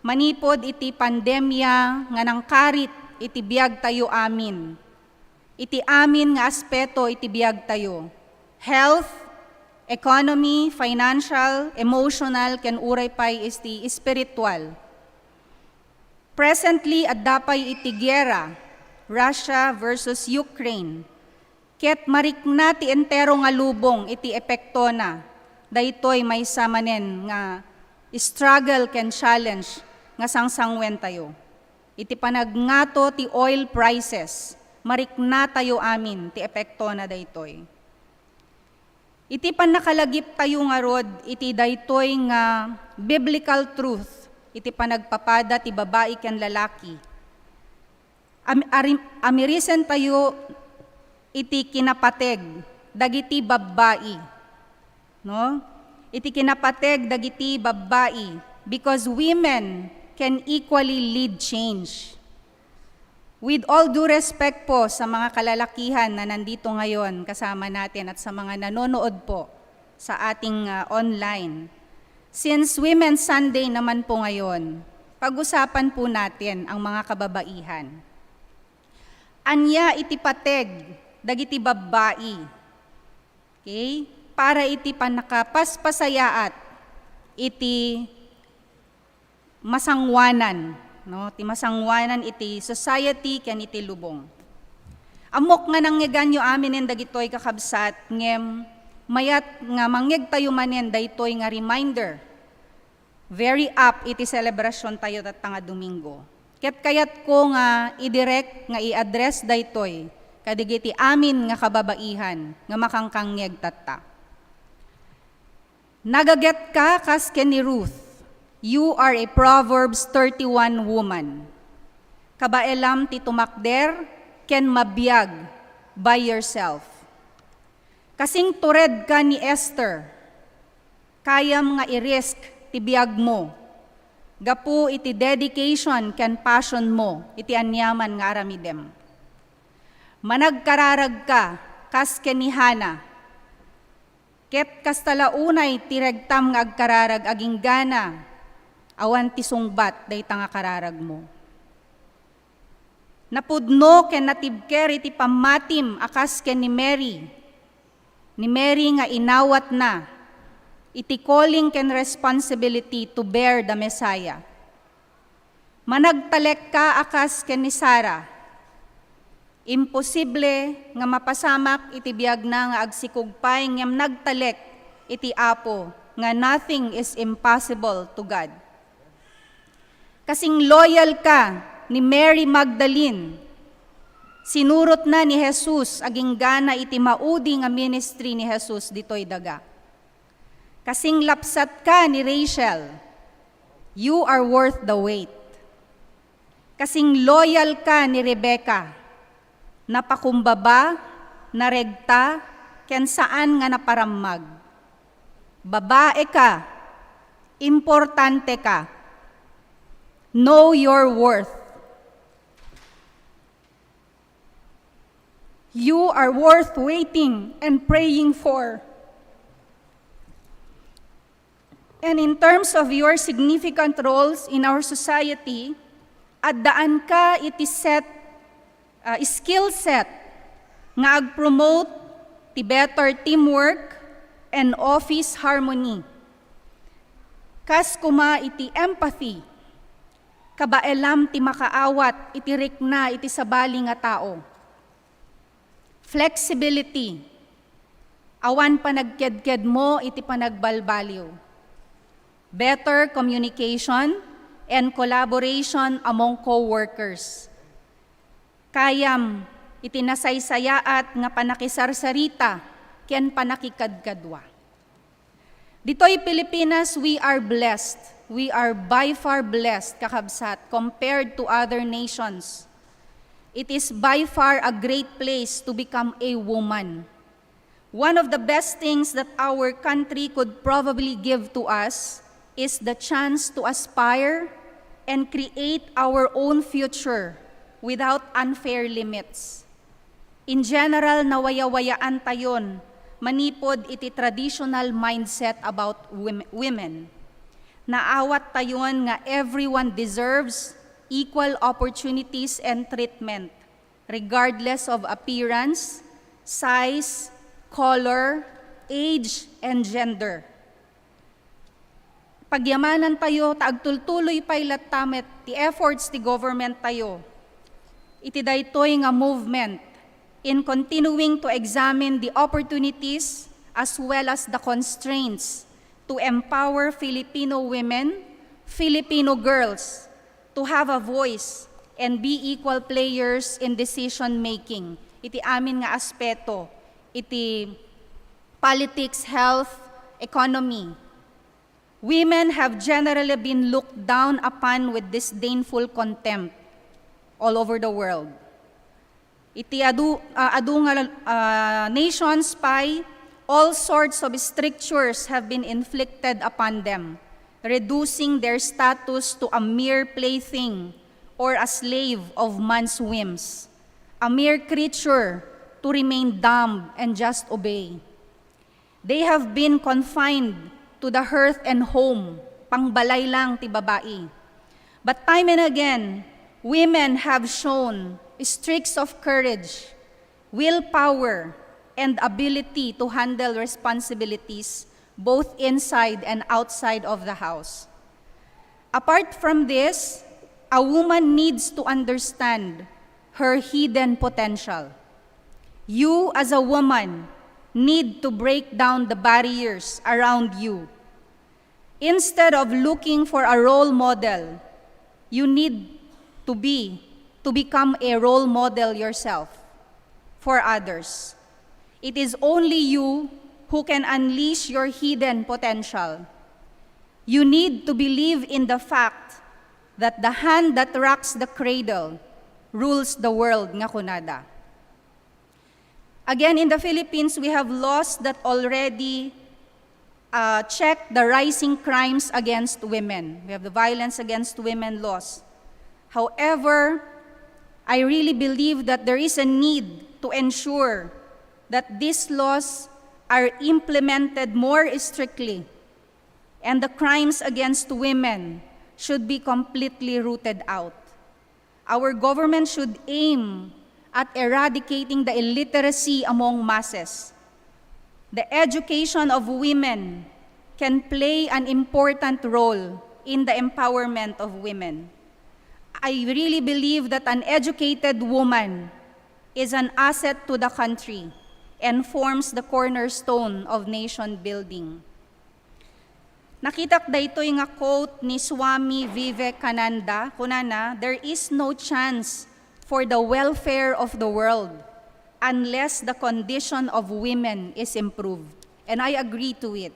Manipud iti pandemia nga nangkarit iti biagtayo amin, iti amin nga aspeto iti biagtayo, health, economy, financial, emotional, ken uray pay iti espiritual. Presently, adda pay iti gera, Russia versus Ukraine. Ket marikna ti entero nga lubong iti epektona daytoy maysa manen nga struggle ken challenge nga sangsanguentayo. Iti panagngato ti oil prices, mariknatayo amin ti epektona daytoy. Iti pannakalagiptayo ngarud iti daytoy nga biblical truth iti panagpapada ti babai ken lalaki, am-, arim-, amirisentayo iti kinapateg dagiti babbai, no? Iti kinapateg dagiti babbai, because women can equally lead change. With all due respect po sa mga kalalakihan na nandito ngayon kasama natin at sa mga nanonood po sa ating, ah, online. Since Women's Sunday naman po ngayon, pag-usapan po natin ang mga kababaihan. Ania iti pateg dagiti babbai, okay? Para iti pannakapaspasayaat iti masangwanan, no? Ti masangwanan iti society ken iti lubong. Ammok nga nangngeganyo aminen dagitoy, kakabsat, ngem mayat nga mangngegtayo manen daytoy nga reminder. Very apt iti selebrasiontayo tatta nga Domingo. Ket kayatko nga idirek nga i-address daytoy kadagiti amin nga kababaihan nga makangkangngeg tatta. Nagagetka kas ken ni Ruth, you are a Proverbs thirty-one woman. Kabaelam ti tumakder ken mabiag by yourself. Kasing turedka ni Esther, kayam nga i-risk ti biagmo gapu iti dedication ken passion mo iti aniaman nga aramidem. Managkararagka kas ken ni Hana, ket kasta la unay ti regtam nga agkararag agingga awan ti sungbat dayta nga kararagmo. Napudno ken natibker iti pammatim a kas ken ni Mary, ni Mary nga inawatna iti calling ken responsibility to bear the Messiah. Managtalekka a kas ken ni Sarah. Imposible nga mapasamak iti biagna nga agsikog pay ngem nagtalek iti Apo nga nothing is impossible to God. Kasing loyal ka ni Mary Magdalene. Sinurotna ni Jesus agingga iti maudi nga ministry ni Jesus ditoy daga. Kasing lapsat ka ni Rachel. You are worth the wait. Kasing loyal ka ni Rebecca. Napakumbaba, naregta, ken saan nga naparammag. Babae ka. Importante ka. Know your worth. You are worth waiting and praying for. And in terms of your significant roles in our society, addaan ka iti set, ah, skill set nga ag-promote ti better teamwork and office harmony. Kas kuma iti empathy, kabaelam ti makaawat iti rikna iti sabali nga tao. Flexibility. Awan panagkedkedmo iti panagbalbaliw. Better communication and collaboration among co-workers. Kayam iti nasaysayaat nga panakisarsarita ken panakikadkadua. Ditoy Pilipinas, we are blessed. We are by far blessed, kakabsat, compared to other nations. It is by far a great place to become a woman. One of the best things that our country could probably give to us is the chance to aspire and create our own future without unfair limits. In general, nawayawayaan tayon manipod iti traditional mindset about wom-, women. Naawat tayon nga everyone deserves equal opportunities and treatment, regardless of appearance, size, color, age, and gender. Pagyamanan tayo ta agtultuloy pay latta met ti efforts ti government tayo iti daytoy nga movement in continuing to examine the opportunities as well as the constraints to empower Filipino women, Filipino girls, to have a voice and be equal players in decision-making iti amin nga aspeto, iti politics, health, economy. Women have generally been looked down upon with disdainful contempt all over the world. Iti adu, ah, adu nga, ah, nations pay, all sorts of strictures have been inflicted upon them, reducing their status to a mere plaything or a slave of man's whims, a mere creature to remain dumb and just obey. They have been confined to the hearth and home, pangbalay lang ti babai. But time and again, women have shown streaks of courage, willpower, and ability to handle responsibilities both inside and outside of the house. Apart from this, a woman needs to understand her hidden potential. You, as a woman, need to break down the barriers around you. Instead of looking for a role model, you need to be, to become a role model yourself for others. It is only you who can unleash your hidden potential. You need to believe in the fact that the hand that rocks the cradle rules the world, nga kunada. Again, in the Philippines, we have laws that already, uh, check the rising crimes against women. We have the violence against women laws. However, I really believe that there is a need to ensure that these laws are implemented more strictly, and the crimes against women should be completely rooted out. Our government should aim at eradicating the illiteracy among masses. The education of women can play an important role in the empowerment of women. I really believe that an educated woman is an asset to the country and forms the cornerstone of nation building. Nakitak daytoy nga quote ni Swami Vivekananda, kunana, "There is no chance for the welfare of the world unless the condition of women is improved." And I agree to it.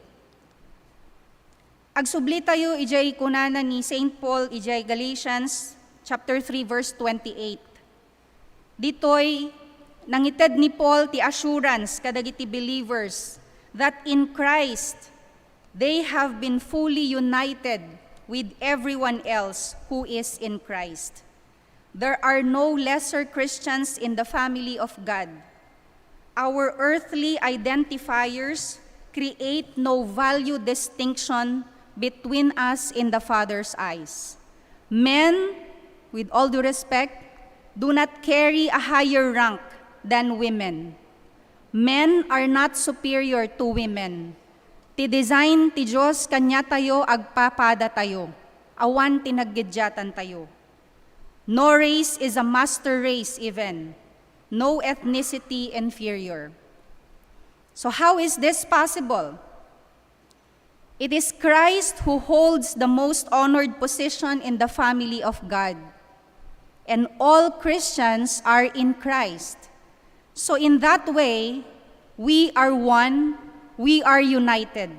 Agsubli tayo ijay kunana ni Saint Paul ijay Galatians chapter three, verse twenty-eight. Ditoy, nangited ni Paul ti assurance kadagiti believers that in Christ, they have been fully united with everyone else who is in Christ. There are no lesser Christians in the family of God. Our earthly identifiers create no value distinction between us in the Father's eyes. Men, with all due respect, do not carry a higher rank than women. Men are not superior to women. Ti design ti Dios kaniatayo agpapadatayo, awan ti naggiddiatantayo. No race is a master race even. No ethnicity inferior. So how is this possible? It is Christ who holds the most honored position in the family of God. And all Christians are in Christ. So in that way, we are one, we are united.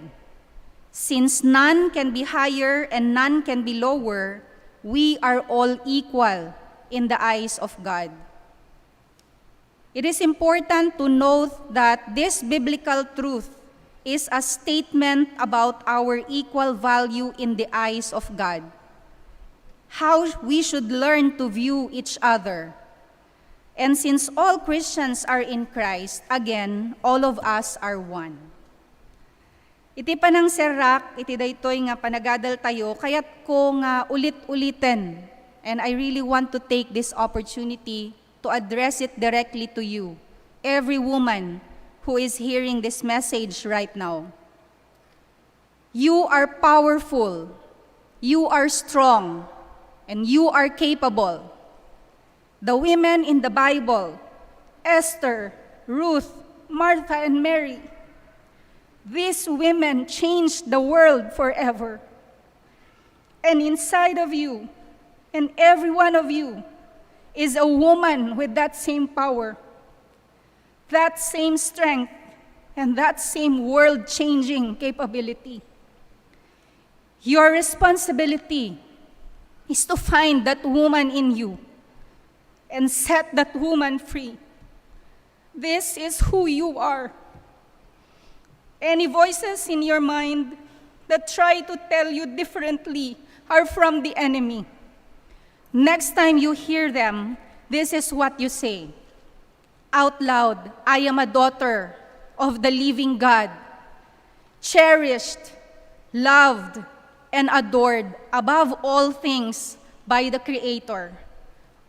Since none can be higher and none can be lower, we are all equal in the eyes of God. It is important to note that this biblical truth is a statement about our equal value in the eyes of God, how we should learn to view each other. And since all Christians are in Christ, again, all of us are one. Iti panangserrak iti daytoy nga panagadaltayo, kayatko nga ulit-uliten, and I really want to take this opportunity to address it directly to you, every woman who is hearing this message right now. You are powerful, you are strong, and you are capable. The women in the Bible, Esther, Ruth, Martha, and Mary, these women changed the world forever. And inside of you, in every one of you, is a woman with that same power, that same strength, and that same world changing capability. Your responsibility is to find that woman in you and set that woman free. This is who you are. Any voices in your mind that try to tell you differently are from the enemy. Next time you hear them, this is what you say out loud: "I am a daughter of the living God, cherished, loved, and adored above all things by the Creator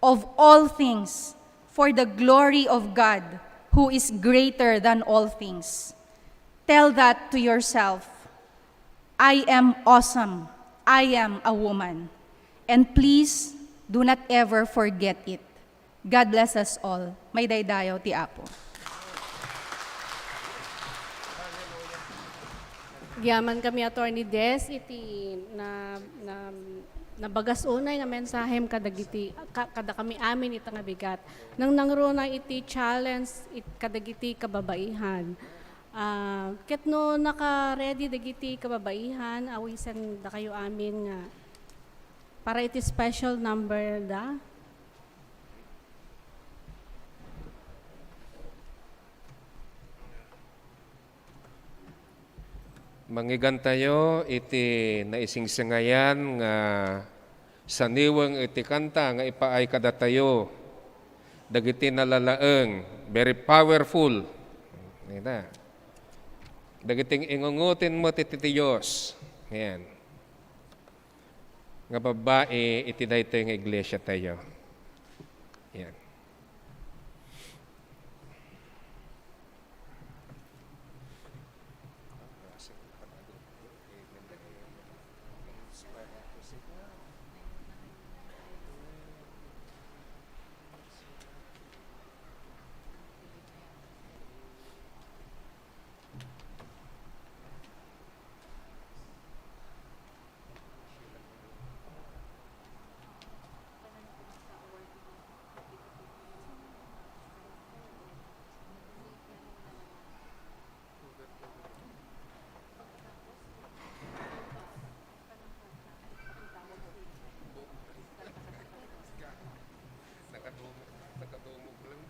of all things, for the glory of God, who is greater than all things." Tell that to yourself. "I am awesome. I am a woman." And please, do not ever forget it. God bless us all. Maidaydayaw ti Apo. Agyaman kami, Attorney Des, iti na, na, nabagas unay nga mensahem kadagiti, ka-, kada kami amin ita nga bigat. Nang nangruna iti challenge it-, kadagiti kababaihan. Ah, ket no naka-ready dagiti kababaihan, awisen dakayo amin nga para iti special number da. Mangigantayo iti naisingsingayan nga saniweng iti kanta nga ipaay kadatayo dagiti nalalaeng, very powerful. Dagiti ingungoten met iti Dios. Ayan. Nga babbai iti daytoy nga iglesia tayo. Yan. Nakadungog, nakadungog lang.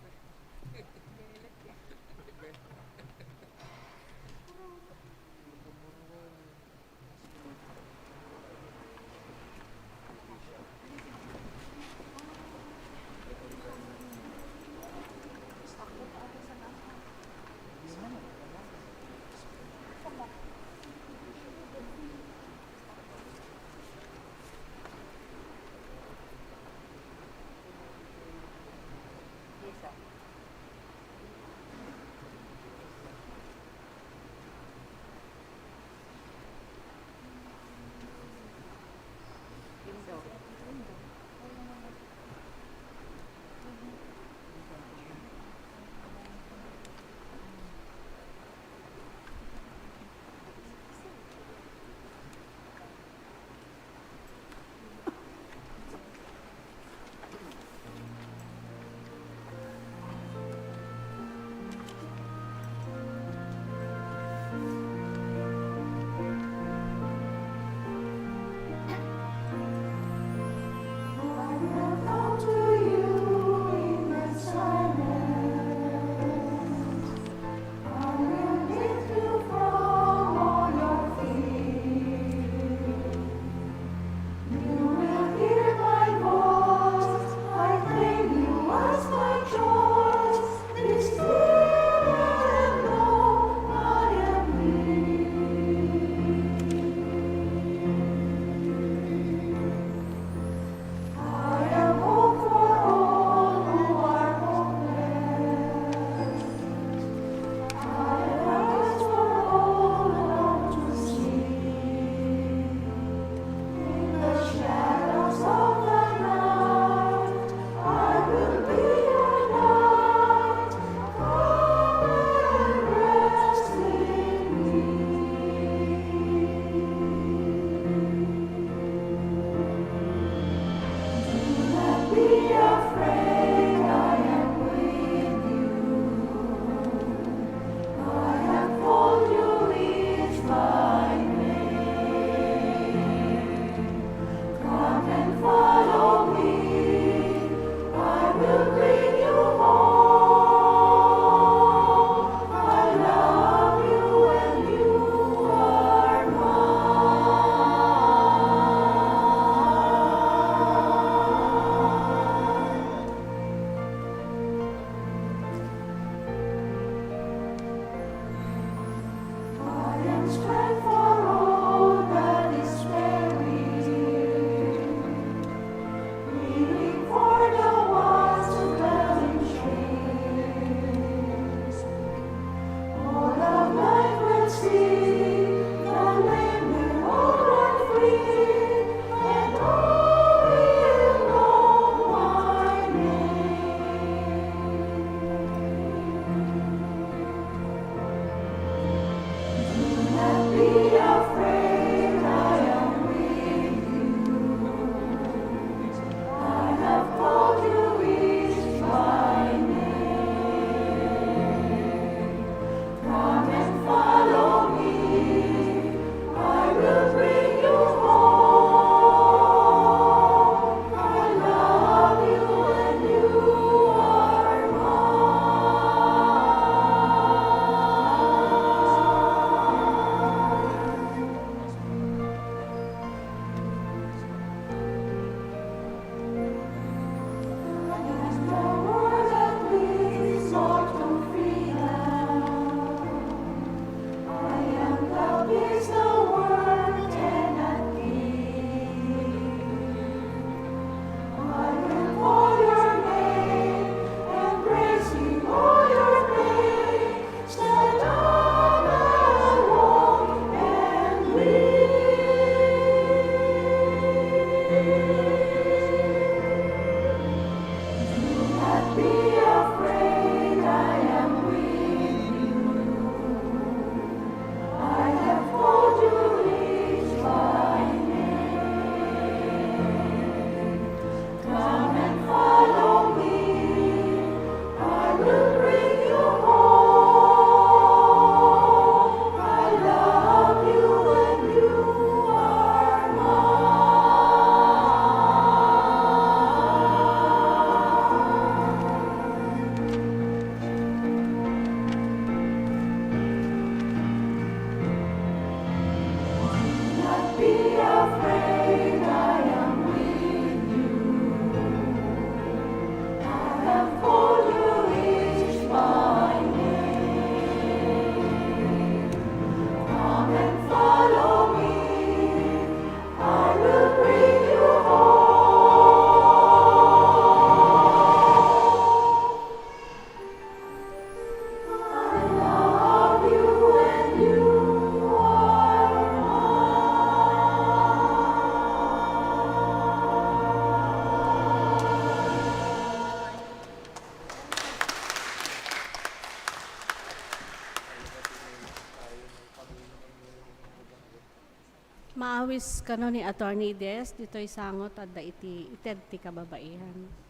Maawis kano ni Attorney Des, ditoy sango ti adda iti ited ti kababaihan.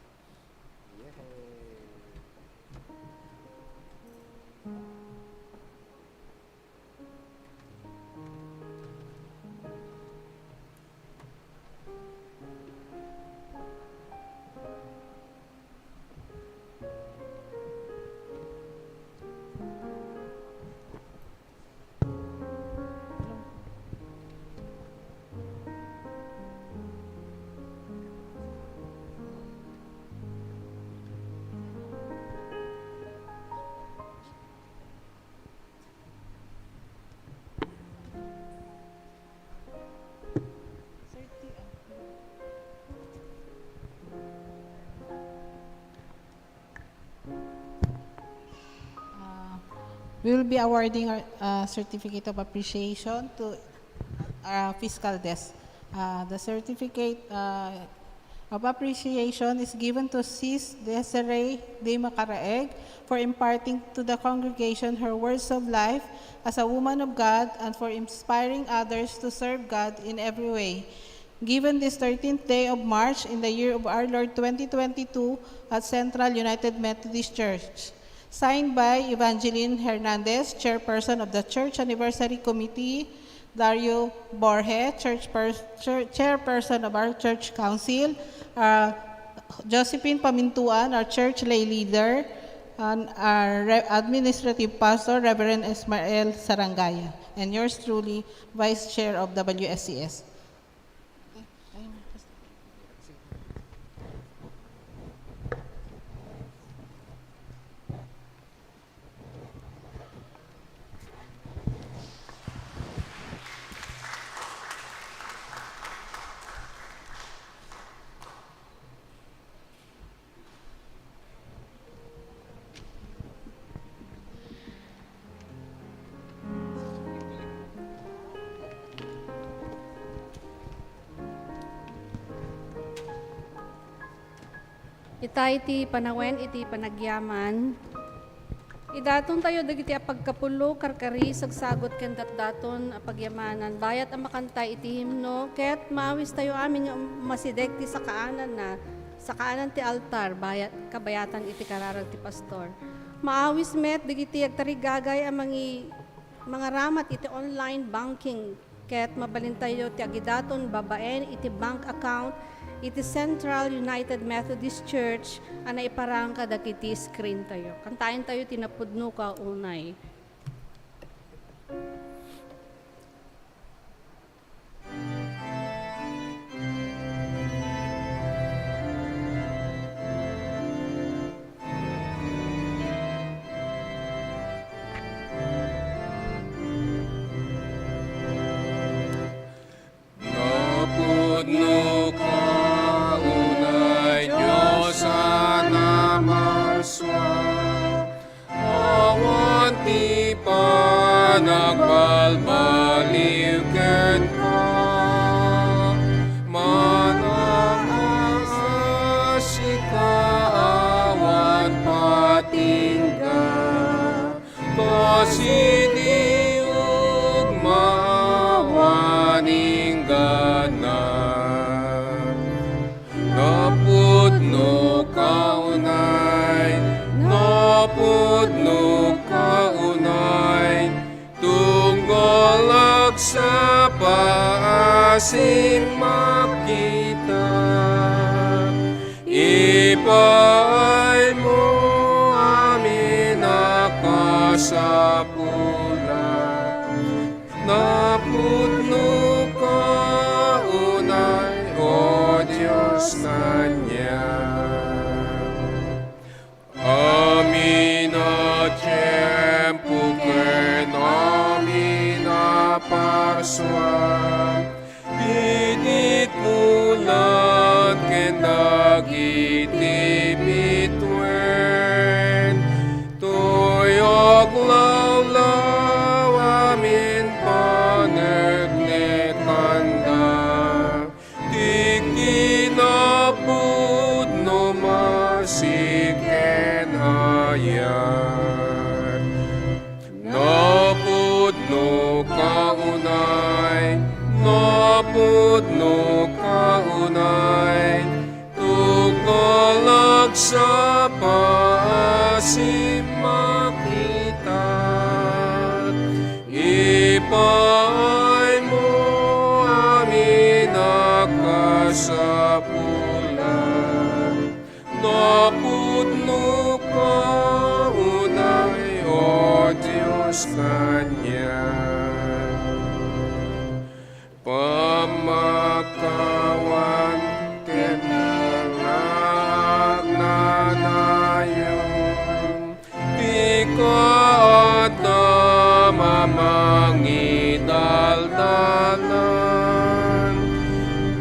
Uh, we will be awarding our, uh, certificate of appreciation to, uh, fiscal desk. Uh, the certificate, uh, of appreciation is given to Sis Desiree De Macaraeg for imparting to the congregation her words of life as a woman of God and for inspiring others to serve God in every way. Given this thirteenth day of March in the year of our Lord twenty twenty-two at Central United Methodist Church. Signed by Evangeline Hernandez, Chairperson of the Church Anniversary Committee, Dario Borge, Church per-, Chair-, Chairperson of our Church Council, uh, Josephine Pamintuan, our Church Lay Leader, and our Re-, Administrative Pastor, Reverend Ismael Sarangaya, and yours truly, Vice Chair of W S C S. Ita iti panawen iti panagyaman. Idatontayo dagiti a pagkapulo, karkari, sagsagut ken datdaton a pagyamanan. Bayat a makanta iti himno, ket maawistayo amin nga umasideg ti sakaananna, sakaanan ti altar, bayat, kabayatan iti kararag ti pastor. Maawis met dagiti agtarigagay a mangi-, mangaramat iti online banking. Ket mabalintayo ti agidaton babaen iti bank account iti Central United Methodist Church a naiparang kadagiti screen tayo. Kantaentayo ti Napudnoka Unay. Napudnoka unay, Dios a namarsua, awan ti panagbalbaliw kenka. Manang a sika awan patingga, ta sidi ugma awan inggana. Napudnoka unay, napudnoka unay, tunggal agsapa a simmakita. Ipaaymo amin a kasapulan. Napudnoka unay, O Dios, kaniak. Amin a tiempo ken amin a parsua, idi itmulan ken dagiti bituen, toy aglawlaw amin paneknekanda, ti kinapudnoma siken ayat. Napudnoka unay, na Napudno ka unay, tunggal agsapa a simmakita. Ipaaymo amin a kasapulan. Napudno ka unay, O Dios, kaniak. Pammakawan ket nangnanayum, dika adda mamangidaldalan.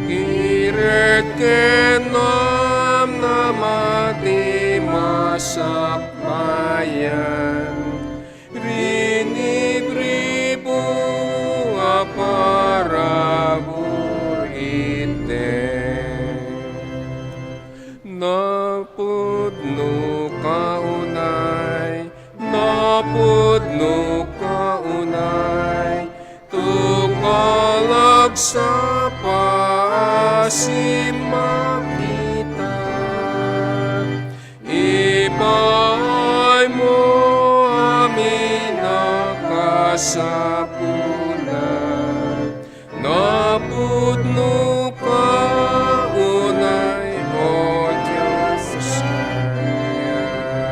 Kired ken namnama ti masakbayan. Rinibribu a parabur iti. Napudno ka unay, napudno ka unay, tunggal agsapa a simmakita. Ipaaymo amin a kasapulan. Napudno ka unay, O Dios, kaniak.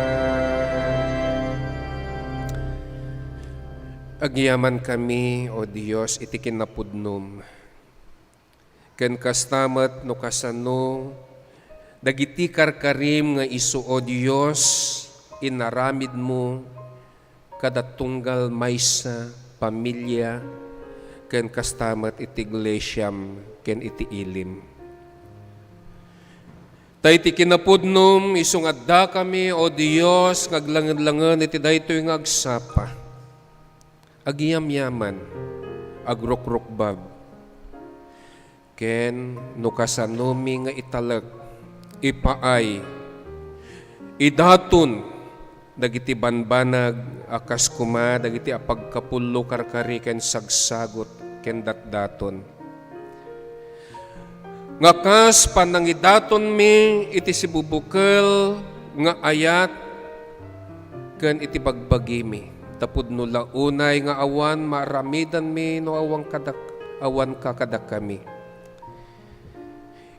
Agyamankami, O Dios, iti kinapudnom. Ken kasta met no kasano dagiti karkarim nga isu, O Dios, inaramidmo kada tunggal maysa, pamilia, ken kasta met iti iglesiam ken iti ilim. Ta iti kinapudnom, isu nga addakami, O Dios, nga aglangedlangen iti daytoy nga agsapa. Agyamyaman, agrukrukbab, ken no kasanomi nga italek, ipaay, idaton dagiti banbanag a kas koma dagiti apagkapullo, karkari, ken sagsagut, ken datdaton. Nga kas pannangidatonmi iti sibubukel nga ayat ken iti bagbagimi, ta pudno la unay nga awan maaramidanmi no awan kadak-, awanka kadakami.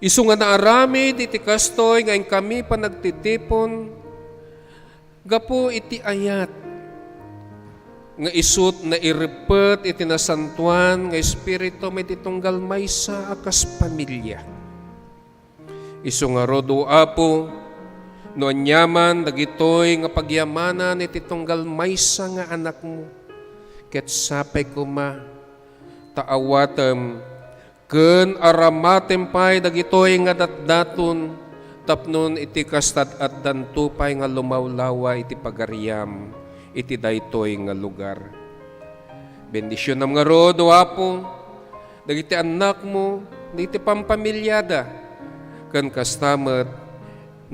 Isu nga naaramid iti kastoy nga inkami panagtitipon, gapu iti ayat nga isut' naireppet iti Nasantoan nga Espiritum iti tunggal maysa a kas pamilia. Isu ngarud, O Apo, no aniaman dagitoy nga pagyamanan iti tunggal maysa nga Anakmo, ket sapay koma ta awatem ken aramatem pay dagitoy nga datdaton, tapno iti kasta, addanto pay nga lumawlawa iti pagariam iti daytoy nga lugar. Bendisionam ngarud, O Apo, dagiti annakmo, dagiti pampamiliada, ken kasta met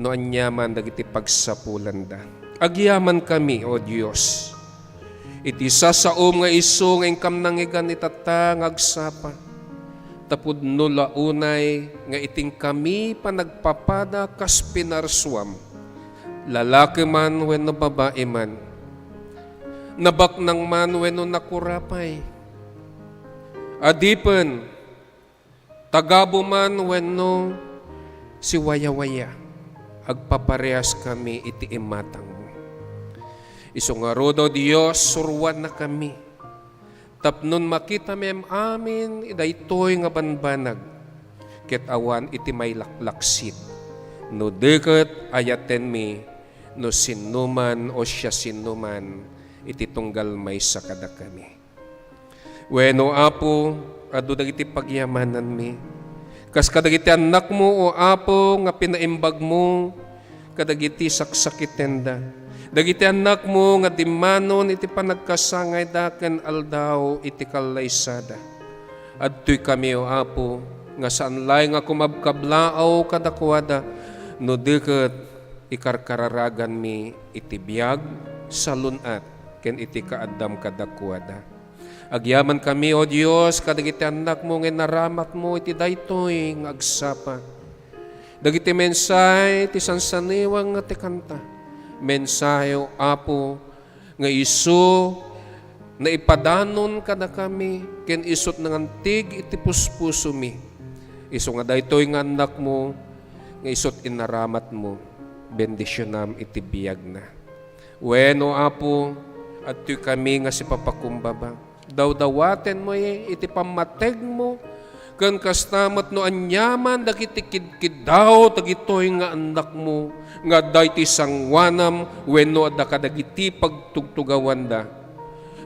no aniaman dagiti pagsapulanda. Agyamankami, O Dios, iti sasaom nga isu nga inkam nangngegan itatta nga agsapa, ta pudno la unay nga iti inkami panagpapada kas pinarsuam, lalaki man wenno babai man, nabaknang man wenno nakurapay, adipen, tagabu man wenno siwayawaya, agpaparehaskami iti imatangmo. Isu ngarud, O Dios, suroannakami tapno makitami amin daytoy nga banbanag, ket awan iti mailaklaksid, no di ket ayatenmi no sinnoman o siasinoman iti tunggal maysa kadakami. Wenno, Apo, adu dagiti pagyamananmi. Kas kadagiti annakmo, O Apo, nga pinaimbagmo kadagiti saksakitenda. Dagiti annakmo nga dimmanon iti panagkasangayda ken aldaw iti kallaysada. Adtoykami, O Apo, nga saan laeng nga kumabkablaaw kadakuada, no di ket ikarkararaganmi iti biag, salun-at, ken iti kaaddam kadakuada. Agyamankami, O Dios, kadagiti annakmo nga inaramatmo iti daytoy nga agsapa. Dagiti mensahe ti sansaniwang nga ti kanta. Mensahe, O Apo, nga isu naipadanon kadakami ken isut' nangantig iti puspusomi. Isu nga daytoy nga annakmo nga isut' inaramatmo, bendisionam iti biagna. Wen, O Apo, adtoy kami nga sipapakumbaba. Dawdawatenmo iti pammategmo, ken kasta met no aniaman dagiti kidkiddaw dagitoy nga annakmo nga adda iti sangoanam wenno adda kadagiti pagtugtugawanda.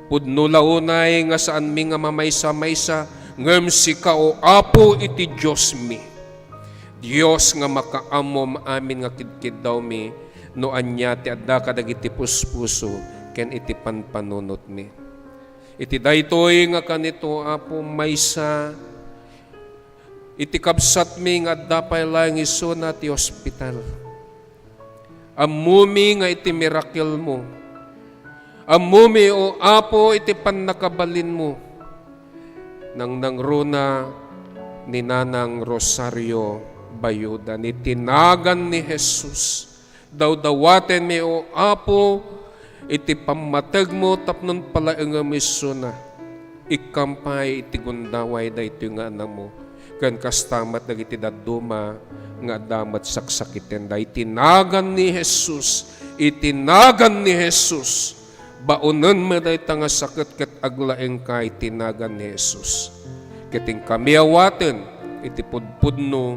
Pudno la unay nga saanmi nga mamaysa-maysa, ngem sika, O Apo, iti Diosmi. Dios nga makaammom amin nga kidkiddawmi no ania ti adda kadagiti puspuso ken iti panpanunotmi. Iti daytoy nga kanito, Apo, maysa iti kabsatmi nga adda pay laeng isuna ti ospital. Ammomi nga iti mirakelmo. Ammomi, O Apo, iti pannakabalinmo. Nangnangruna ni Nanang Rosario Bayudan iti nagan ni Jesus. Dawdawatenmi, O Apo, iti pammategmo tapno palaengem isuna. Ikkam pay iti gundaway daytoy nga annakmo. Ken kasta met dagiti dadduma nga adda met saksakitenda. Iti nagan ni Jesus, iti nagan ni Jesus, baonenmi dayta nga saket ket aglaengka iti nagan ni Jesus. Ket inkami awaten iti pudpudno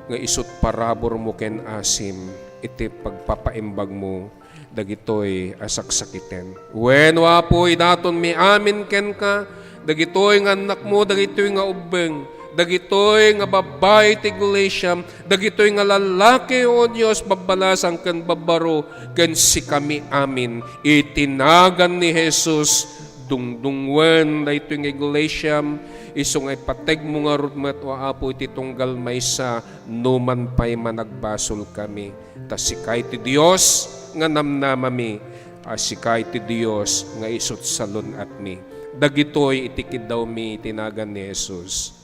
nga isut' paraburmo ken asim iti pagpapaimbagmo dagitoy a saksakiten. Wen, O Apo, idatonmi amin kenka dagitoy nga annakmo, dagitoy nga ubbeng, dagitoy nga babbai ti iglesiam, dagitoy nga lallaki, O Dios, babbalasang ken babbaro, ken sikami amin. Iti nagan ni Jesus, dungdungwen daytoy nga iglesiam, isu nga ipategmo ngarud met, O Apo, iti tunggal maysa, numan pay managbasolkami. Ta sika iti Dios nga namnamami, a sika iti Dios nga isut' salun-atmi. Dagitoy iti kiddawmi iti nagan ni Jesus.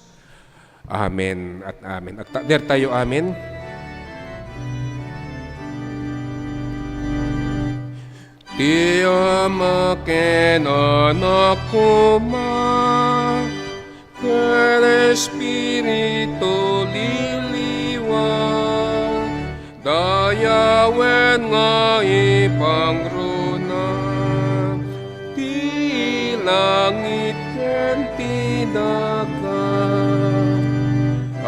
Amen at amen. Agtakder tayo, amen. Ti Ama ken Anak koma, ken Espiritu liliwa, dayawen nga ipangruna ti langit ken ti daga.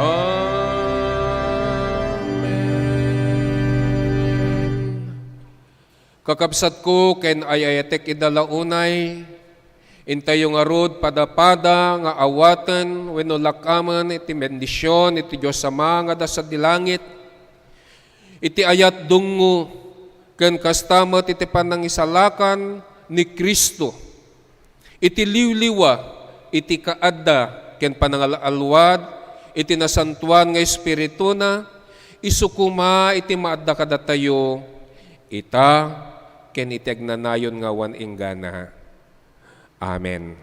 Amen. Kakabsatko ken ay-ayatek ida la unay, intayo ngarud padapada nga awaten wenno lakamen iti bendision iti Dios Ama nga adda sadi langit, iti ayat dungngo, ken kasta met iti panangisalakan ni Cristo. Iti liwliwa, iti kaadda ken panangal-alwad iti Nasantoan nga Espirituna, isu koma iti maadda kadatayo, ita, ken iti agnanayon nga awan inggana. Amen.